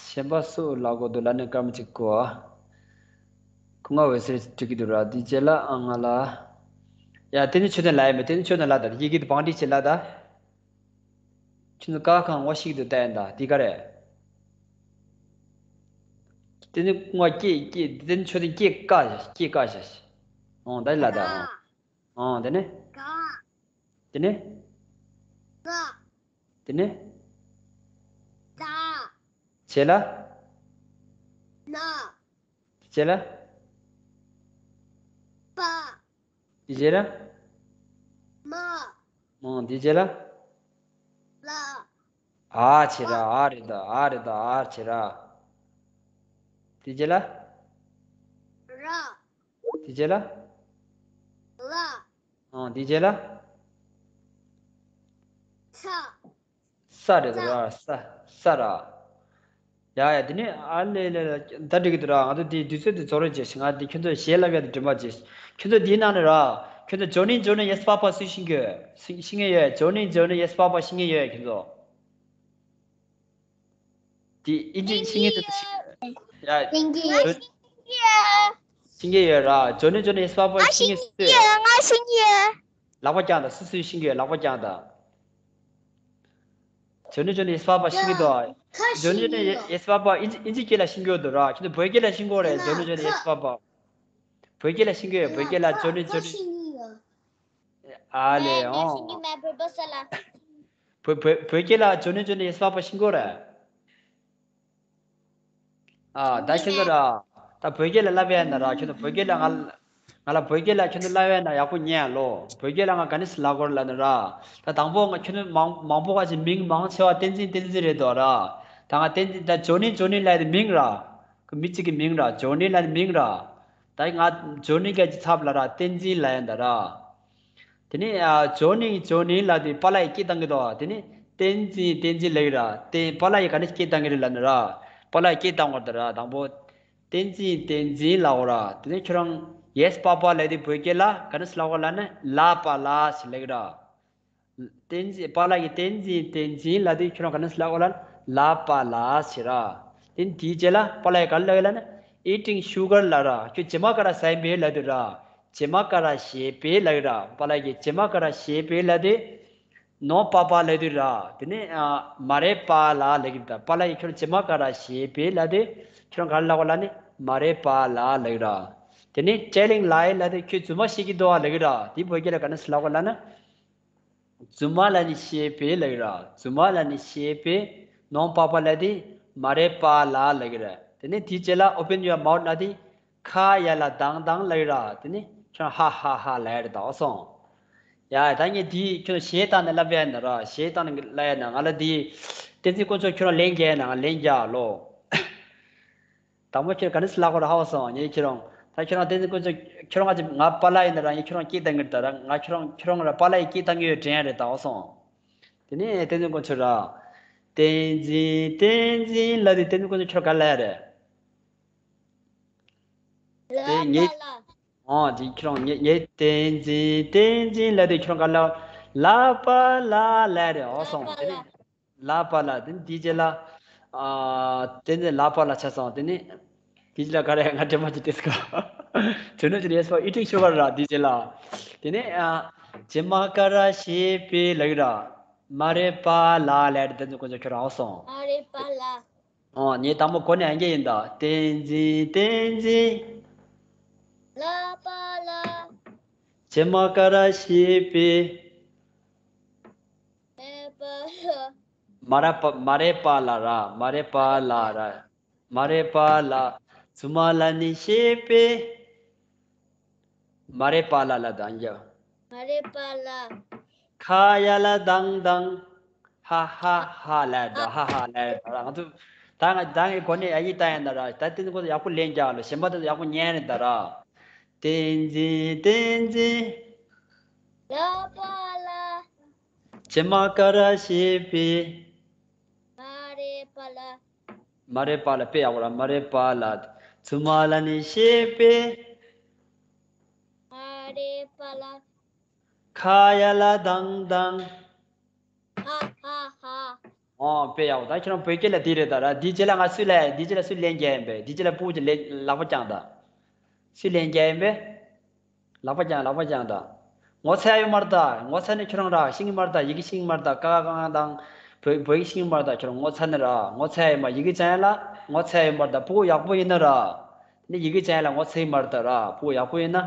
གཞན་པ་སུ་ལ་གོ་འདུག་ལ་ནི་སྐར་མ་གཅིག་གོ། སྐུ་ངོ་འོད་ཟེར་འགྲིག་གི་འདུག་ར། འདི་རྗེས་ལ་ཨ་ང་ལ། ཡ་དེ་ནི་ཆོས་ལྡན་ལ་ཡ་མེད། དེ་ནི་ཆོས་ལྡན་ལ་ད་ཡི་གེ་དེ་བང་སྒྲིག་བྱེད་ལ་ད། ཁྱོད་ཚོ་ཀ་ཁ་ངོ་ཤེས་ཀྱི་འདུག་ལྟ་ཡིན་ད། འདི་ག་རེད། དེ་ནི་སྐུ་ངོ་ཀྱེ་ཀྱེ། དེ་ནི་ཆོས་ལྡན་ཀྱེ་ཀ་ཀྱེ་ཀ་ཞེས། ཨོ་ད་ལ་ད། ཨོ་དེ་ནི། དེ་ནི། དེ་ནི། བྱེད་ལ། བྱེད་ལ། དེ་རྗེས་ལ། མ། མ། དེ་རྗེས་ལ། ལ། ཨ་བྱེད་ར། ཨ་རེད་ད། ཨ་རེད་ད། ཨ་བྱེད་ར། དེ་རྗེས་ལ། ར། དེ་རྗེས་ལ། ལ། ཨ་དེ་རྗེས་ལ། ས། ས་རེད་ད་ར། ས། ས་ར། ཡ་ཡ། དེ་ནས་ཨ་ལེ་ལེ་ལེ། ད་འགྲིག་གི་འདུག་ར། ང་ཚོ་དེའི་དུས་ཚོད་དེ་རྫོགས་རེད་ཅེས། ང་དེ་ཁྱོད་ཚོ་གཞས་ལབ་ཡ་དེ་འགྲིག་མ་ཅེས། ཁྱོད་ཚོ་དེའི་ནང་ནས་ར། ཁྱོད་ཚོ་ཇོ་ནི་ཇོ་ནི་ཡེ་སི་པ་པ་སུས་ཤེས་ཀྱི་ཡོད། ཤེས་ཤེས་ཀྱི་ཡོད། ཇོ་ནི་ཇོ་ནི་ཡེ་སི་པ་པ་ཤེས་ཀྱི་ཡོད་ཁྱོད་ཚོ། དེ་ཨིན་ཇི་ཤེས་ཀྱི་ཡོད། ཡ་ཤེས་ཀྱི་ཡོད། ཇོ་ཤེས་ཀྱི་ཡོད་ར། ཇོ་ནི་ཇོ་ནི་ཡེ་སི་པ་པ་ཤེས་ཀྱི་ཡོད། ང་ཤེས་ཀྱི་ཡོད། ལག་པ་བརྐྱངས་དང་། སུ་སུས་ཤེས་ཀྱི་ཡོད། ལག་པ་བརྐྱངས་དང་། ཇོ་ནི་ཇོ་ནི་ཡེ་སི་པ་པ་ཤེས་ཀྱི་འདུག་ཇོ་ནི་ཇོ་ནི་ཡེ་སི་པ་པ་ཨིན་ཇི་ཨིན་ཇི་སྐད་ལ་ཤེས་ཀྱི་ཡོད་འདུག་ར། ཁྱོད་ཚོ་བོད་སྐད་ལ་ཤེས་ཀྱི་ཡོད་རེད། ཇོ་ནི་ཇོ་ནི་ཡེ་སི་པ་པ། བོད་སྐད་ལ་ཤེས་ཀྱི་ཡོད། བོད་སྐད་ལ་ཇོ་ནི་ཇོ་ནི། ཨ་ལེ་ཨོ། བོད་བོད་བོད་སྐད་ལ་ཇོ་ནི་ཇོ་ནི་ཡེ་སི་པ་པ་ཤེས་ཀྱི་ཡོད་རེད། ཨ་ད་ཁྱོད་ཚོ་ར། ད་བོད་སྐད་ལ་བསླབ་ཡ་ན་ར། ཁྱོད་ཚོ་བོད་སྐད་ལ་ང་ང་ལ་བོད་སྐད་ལ་ཁྱོད་ཚོ་བསླབ་ཡ་ན་ཡག་པོ་ཉན་ཡ་ལོ། བོད་སྐད་ལ་ང་ག་ནས་ལབ་དགོས་ལབ་ན་ར། ད་དང་པོ་ང་ཁྱོད་ཚོ་མང་མང་པོ་ག་ཅིག་མིང་མང་ཆེ་བ་བསྟན་འཛིན་བསྟན་འཛིན་རེད་དོ་ར། ད་ང་བསྟན་འཛིན་ད་ཇོ་ནི་ཇོ་ནི་ལབ་ཡ་དེ་མིང་ར། ཁོ་མི་གཅིག་གི་མིང་ར། ཇོ་ནི་ལབ་ཡ་དེ་མིང་ར། ད་ང་ཇོ་ནི་ག་ཅིག་ཚབ་ལ་ར་བསྟན་འཛིན་ལབ་ཡ་ད་ར། དེ་ནས་ཨ་ཇོ་ནི་ཇོ་ནི་ལབ་དུས་པཱ་ལགས་ཀྱིས་སྐད་བཏང་གི་འདུག་དེ་ནས་བསྟན་འཛིན་བསྟན་འཛིན་ལབ་ཀྱི་ར། དེ་པཱ་ལགས་ཀྱིས་ག་ནས་སྐད་བཏང་གི་རེད་ལབ་ན་ར། པཱ་ལགས་ཀྱིས་སྐད་བཏང་བར་དུ་ར། དང་པོ་བསྟན་འཛིན་བསྟན་འཛིན་ལབ་དགོས་ར། དེ་ནས་ཁྱོད་རང་ཡེ་སི་པ་པ་ལབ་དུས་བོད་སྐད་ལ་ག་ནས་ལབ་དགོས་ལབ་ན་ལ་པ་ལ་ཞེས་ལབ་ཀྱི་ར། བསྟན་འཛིན་པཱ་ལགས་ཀྱིས་བསྟན་འཛིན་བསྟན་འཛིན་ལབ་དུས་ཁྱོད་རང་ག་ནས་ལབ་དགོས་ལབ་ན་ལ་པ་ལ་ཞེས་ར། དེ་ནས་དེའི་རྗེས་ལ་པཱ་ལགས་ཀྱིས་ག་ལབ་ཀྱི་ལབ་ན་eating sugar ལབ་ར། ཁྱོད་བྱེ་མ་ཀ་ར་ཟ་ཡིན་པས་ལབ་དུས་ར། བྱེ་མ་ཀ་ར་བཞེས་པས་ལབ་ཀྱི་ར། པཱ་ལགས་ཀྱིས་བྱེ་མ་ཀ་ར་བཞེས་པས་ལབ་དུས། ནོ་པ་པ་ལབ་དུས་ར། དེ་ནས་ཨ་མ་རེད་པཱ་ལགས་ལབ་ཀྱི་རེད་ད། པཱ་ལགས་ཀྱིས་ཁྱོད་བྱེ་མ་ཀ་ར་བཞེས་པས་ལབ་དུས་ཁྱོད་རང་ག་རེ་ལབ་དགོས་ལབ་ནི་མ་རེད་པཱ་ལགས་ལབ་ཀྱི་ར། དེ་ནས་telling lie ལབ་དུས་ཁྱོད་རྫུན་མ་བཤད་ཀྱི་འདུག་ཨ་ལབ་ཀྱི་ར། དེ་བོད་སྐད་ལ་ག་ནས་ལབ་དགོས་ལབ་ན། རྫུན་མ་ལབ་ནི་བཤད་པས་ལབ་ཀྱི་ར། རྫུན་མ་ལབ་ནི་བཤད་པས་ནོ་པ་པ་ལབ་དུས་མ་རེད་པཱ་ལགས་ལབ་ཀྱི་ར། དེ་ནས་དེའི་རྗེས་ལ་open your mouth ལབ་དུས། ཁ་ཡར་ལ་གདངས་གདངས་ལབ་ཀྱི་ར། དེ་ནས་ཁྱོད་ཧ་ཧ་ཧ་ལབ་ཡ་རེད་ད། འོ་སོང་། ཡ་ད་ངས་དེ་ཁྱོད་གཞས་བཏང་ནས་ལབ་ཡ་ན་ར། གཞས་བཏང་ནས་ལབ་ཡ་ན་ང་ལ་དེ་བསྟན་འཛིན་དཀོན་མཆོག་ཁྱོད་རང་ལན་རྒྱག་ཡ་ན་ང་ལན་རྒྱག་ལོ། དང་པོ་ཁྱོད་ག་ནས་ལབ་དགོས་ར་ཧ་གོ་སོང་། ངས་ཁྱོད་རང་ད་ཁྱོད་རང་བསྟན་འཛིན་དཀོན་མཆོག་ཁྱོད་རང་ང་ཅིག་ང་པཱ་ལགས་ཡིན་ན་ར། ངས་ཁྱོད་རང་སྐད་བཏང་གི་རེད་ད་ར། ང་ཁྱོད་རང་ཁྱོད་རང་ར་པཱ་ལགས་ཡིས་སྐད་བཏང་གི་ཡོད་དྲན་ཡ་རེད་ད། འོ་སོང་། དེ་ནས་བསྟན་འཛིན་དཀོན་མཆོག་ར། བསྟན་འཛིན་བསྟན་འཛིན་ལབ་དུས་བསྟན་འཛིན་དཀོན་མཆོག་ཁྱོད་ག་ལབ་ཡ་རེད། དེ་ངས། ཨོ་དེ་ཁྱོད་རང་ངས་ངས་བསྟན་འཛིན་བསྟན་འཛིན་ལབ་དུས་ཁྱོད་རང་ག་ལ་ལ་པ་ལ་ལབ་རེད། འོ་སོང་། དེ་ནས་ལ་པ་ལ། དེ་ནས་དེའི་རྗེས་ལ་ཨ་བསྟན་འཛིན་ལ་པ་ལ་ཆགས་སོང་། དེ་ནས་དེའི་རྗེས་ལ་ག་རེ་ང་དྲན་པ་ཅིག་ཏེ་སྐོར། དོན་དུ་ཅི་ཡེ་སི་པ་eating sugar ར། དེའི་རྗེས་ལ་དེ་ནས་ཨ་བྱེ་མ་ཀ་ར་བཞེས་པས་ལབ་ཀྱི་ར། མ་རེད་པཱ་ལགས་ལབ་རེད། བསྟན་འཛིན་དཀོན་མཆོག་ཁྱོད་རང་འོ་སོང་། མ་རེད་པཱ་ལགས། ཨོ་ངས་དང་པོ་གོ་ནས་ཡང་སྐད་ཡིན་ད། བསྟན་འཛིན་བསྟན་འཛིན། ལ་པ་ལ། བྱེ་མ་ཀ་ར་ཞེས་པའི། མ་རེ་པ་ལ། མ་རེ་པ་མ་རེ་པ་ལ་ར། མ་རེ་པ་ལ་ར། མ་རེ་པ་ལ། བཙུན་མ་ལ་ནི་ཞེས་པའི། མ་རེ་པ་ལ་ལ་དང་རྒྱབ། མ་རེ་པ་ལ། ཁ་ཡ་ལ་དང་དང་། ཧ་ཧ་ཧ་ལ་དང་ཧ་ཧ་ལ་དང་། ང་ཚོ་ད་ང་ད་ངའི་གོ་གནས་ཡ་ཡིག་ལྟ་ཡིན་ད་ར། ད་དེ་ཚོ་ཡག་པོ་ལེན་རྒྱག་ལ། གཞན་པ་དེ་ཚོ་ཡག་པོ་ཉན་རེད་ད་ར། བསྟན་འཛིན་བསྟན་འཛིན། ལ་པ་ལ། བྱེ་མ་ཀ་ར་ཞེས་པའི། མ་རེ་པ་ལ། མ་རེ་པ་ལ། དཔེ་ཡག་པོ་ར། མ་རེ་པ་ལ། བཙུན་མ་ལ་ནི་ཞེས་པའི། མ་རེ་པ་ལ། ཁ་ཡ་ལ་དང་དང་། ཧ་ཧ་ཧ། ཨོ་དཔེ་ཡག་པོ། ད་ཁྱེད་རང་བོད་སྐད་ལ་དེ་རེད་ད་ར། དེའི་རྗེས་ལ་ང་སུས་ལ། དེའི་རྗེས་ལ་སུས་ལན་རྒྱག་ཡིན་པས། དེའི་རྗེས་ལ་སྤུ་གུ་གི་ལན་ལག་པ་བརྐྱངས་ད། སུས་ལན་རྒྱག་ཡིན་པས། ལག་པ་བརྐྱངས། ལག་པ་བརྐྱངས་ད། ངོ་ཚ་ཡ་ཡོད་མ་རེད་ད། ངོ་ཚ་ནི་ཁྱོད་རང་ར་ཤེས་ཀྱི་མ་རེད་ད། ཡི་གེ་ཤེས་ཀྱི་མ་རེད་ད། ཀ་ཁ་ག་ང་དང་བོད་བོད་ཡིག་ཤེས་ཀྱི་མ་རེད་ད། ཁྱོད་རང་ངོ་ཚ་ནི་ར། ངོ་ཚ་ཡ་ཡོད་མ། ཡི་གེ་སྦྱང་ཡ་ལ་ངོ་ཚ་ཡ་ཡོད་མ་རེད་ད། སྤུ་གུ་ཡག་པོ་ཡིན་ན་ར། ནི་ཡི་གེ་སྦྱང་ཡ་ལ་ངོ་ཚ་གི་མ་རེད་ད་ར། སྤུ་གུ་ཡག་པོ་ཡིན་ན།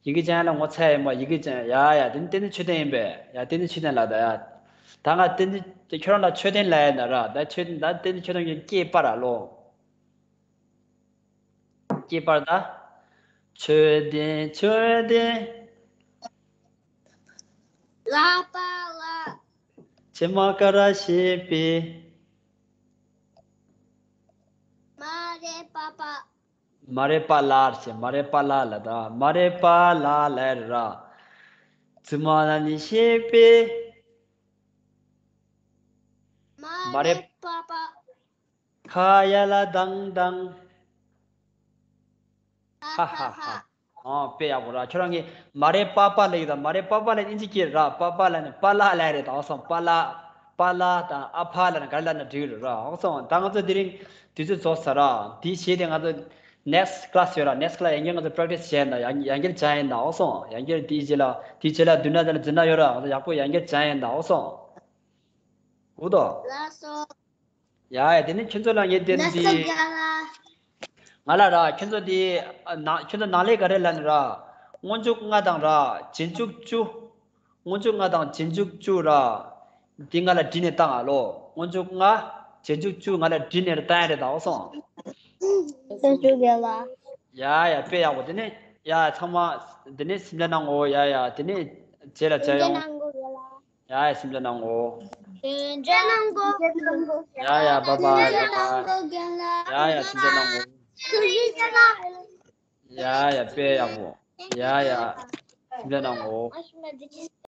ཡི་གེ་སྦྱང་ཡ་ལ་ངོ་ཚ་ཡ་ཡོད་མ། ཡི་གེ་སྦྱང་ཡ། ཡ་ཡ། དེ་ནི་བསྟན་འཛིན་ཆོས་ལྡན་ཡིན་པས། ཡ་བསྟན་འཛིན་ཆོས་ལྡན་ལ་ད་ཡ། ད་ང་བསྟན་འཛིན་དེ་ཁྱོད་རང་ལ་ཆོས་ལྡན་ལ་ཡ་ན་ར། ད་ཆོས་ལྡན། ད་བསྟན་འཛིན་ཆོས་ལྡན་གྱི་སྐྱེས་པ་ར་ལོ། སྐྱེས་པར་ད། ཆོས་ལྡན་ཆོས་ལྡན། ལ་པ་ལ། བྱེ་མ་ཀ་ར་ཞེས་པའི། མ་རེ་པ་པ། མ་རེ་པ་ལ་ཞེས། མ་རེ་པ་ལ་ལ་ད། མ་རེ་པ་ལ་ལ་ར། བཙུན་མ་ལ་ནི་ཞེས་པའི། མ་རེ་པ་པ། ཁ་ཡ་ལ་དང་དང་། ཧ་ཧ་ཧ། ཨོ་དཔེ་ཡག་པོ་ར། ཁྱོད་རང་གིས་མ་རེ་པ་པ་ལ་ཡིན་ད། མ་རེ་པ་པ་ལ་ཡིན་གཅིག་གི་ར། པ་པ་ལ་ནི་པ་ལ་ལ་རེད་ད། ཨོ་སོང་། པ་ལ། པ་ལ་དང་ཨ་ཕ་ལ་ནི་ག་རེ་ལ་ན་འགྲིག་རེད་ར། ཨོ་སོང་། ད་ང་ཚོ་དེ་རིང་དུས་ཚོད་རྫོགས་ཚར་ར། དེའི་ཞེས་དེ་ང་ཚོ་next class ཡོད་ར། next class ཡང་བསྐྱར་ང་ཚོ་practice་བྱས་ཡིན་ད། ཡང་ཡང་བསྐྱར་སྦྱང་ཡིན་ད། ཨོ་སོང་། ཡང་བསྐྱར་དེའི་རྗེས་ལ། དེའི་རྗེས་ལ་བསྡུ་ན་དང་རྫུན་ན་ཡོད་ར། ང་ཚོ་ཡག་པོ་ཡང་བསྐྱར་སྦྱང་ཡིན་ད། ཨོ་སོང་། འུ་དོ། ལགས་སོ། ཡ་ཡ། དེ་ནི་ཁྱོད་ཚོ་ལ་ངས་དེ་ནི་དེ། ང་ལ་ར་ཁྱོད་ཚོ་དེ། ཨ་ནང་ཁྱོད་ཚོ་ནང་ལས་ག་རེ་ལ་ནི་ར། སྔོན་འཇུག་ལྔ་དང་ར་རྗེས་འཇུག་བཅུ། སྔོན་འཇུག་ལྔ་དང་རྗེས་འཇུག་བཅུ་ར། དེ་ང་ལ་བྲིས་ནས་བཏང་ཨ་ལོ། སྔོན་འཇུག་ལྔ། རྗེས་འཇུག་བཅུ་ང་ལ་བྲིས་ནས་བཏང་ཡ་རེད་ད། ཨོ་སོང་། སྔོན་འཇུག་ཡ་ལ། ཡ་ཡ། དཔེ་ཡག་པོ། དེ་ནི་ཡ་ཚང་མ་དེ་ནི་སིམ་ལ་གནང་ངོ་། ཡ་ཡ། དེ་ནི་རྗེས་ལ་མཇལ་ཡོང་། ཡ་ཡ། སིམ་ལ་གནང་ངོ་། ཡ་ཡ། བཱའི་བཱའི། བཱའི་བཱའི། ཡ་ཡ། སིམ་ལ་གནང་ངོ་། ཡ་ཡ། དཔེ་ཡག་པོ། ཡ་ཡ། སིམ་ལ་གནང་ངོ་།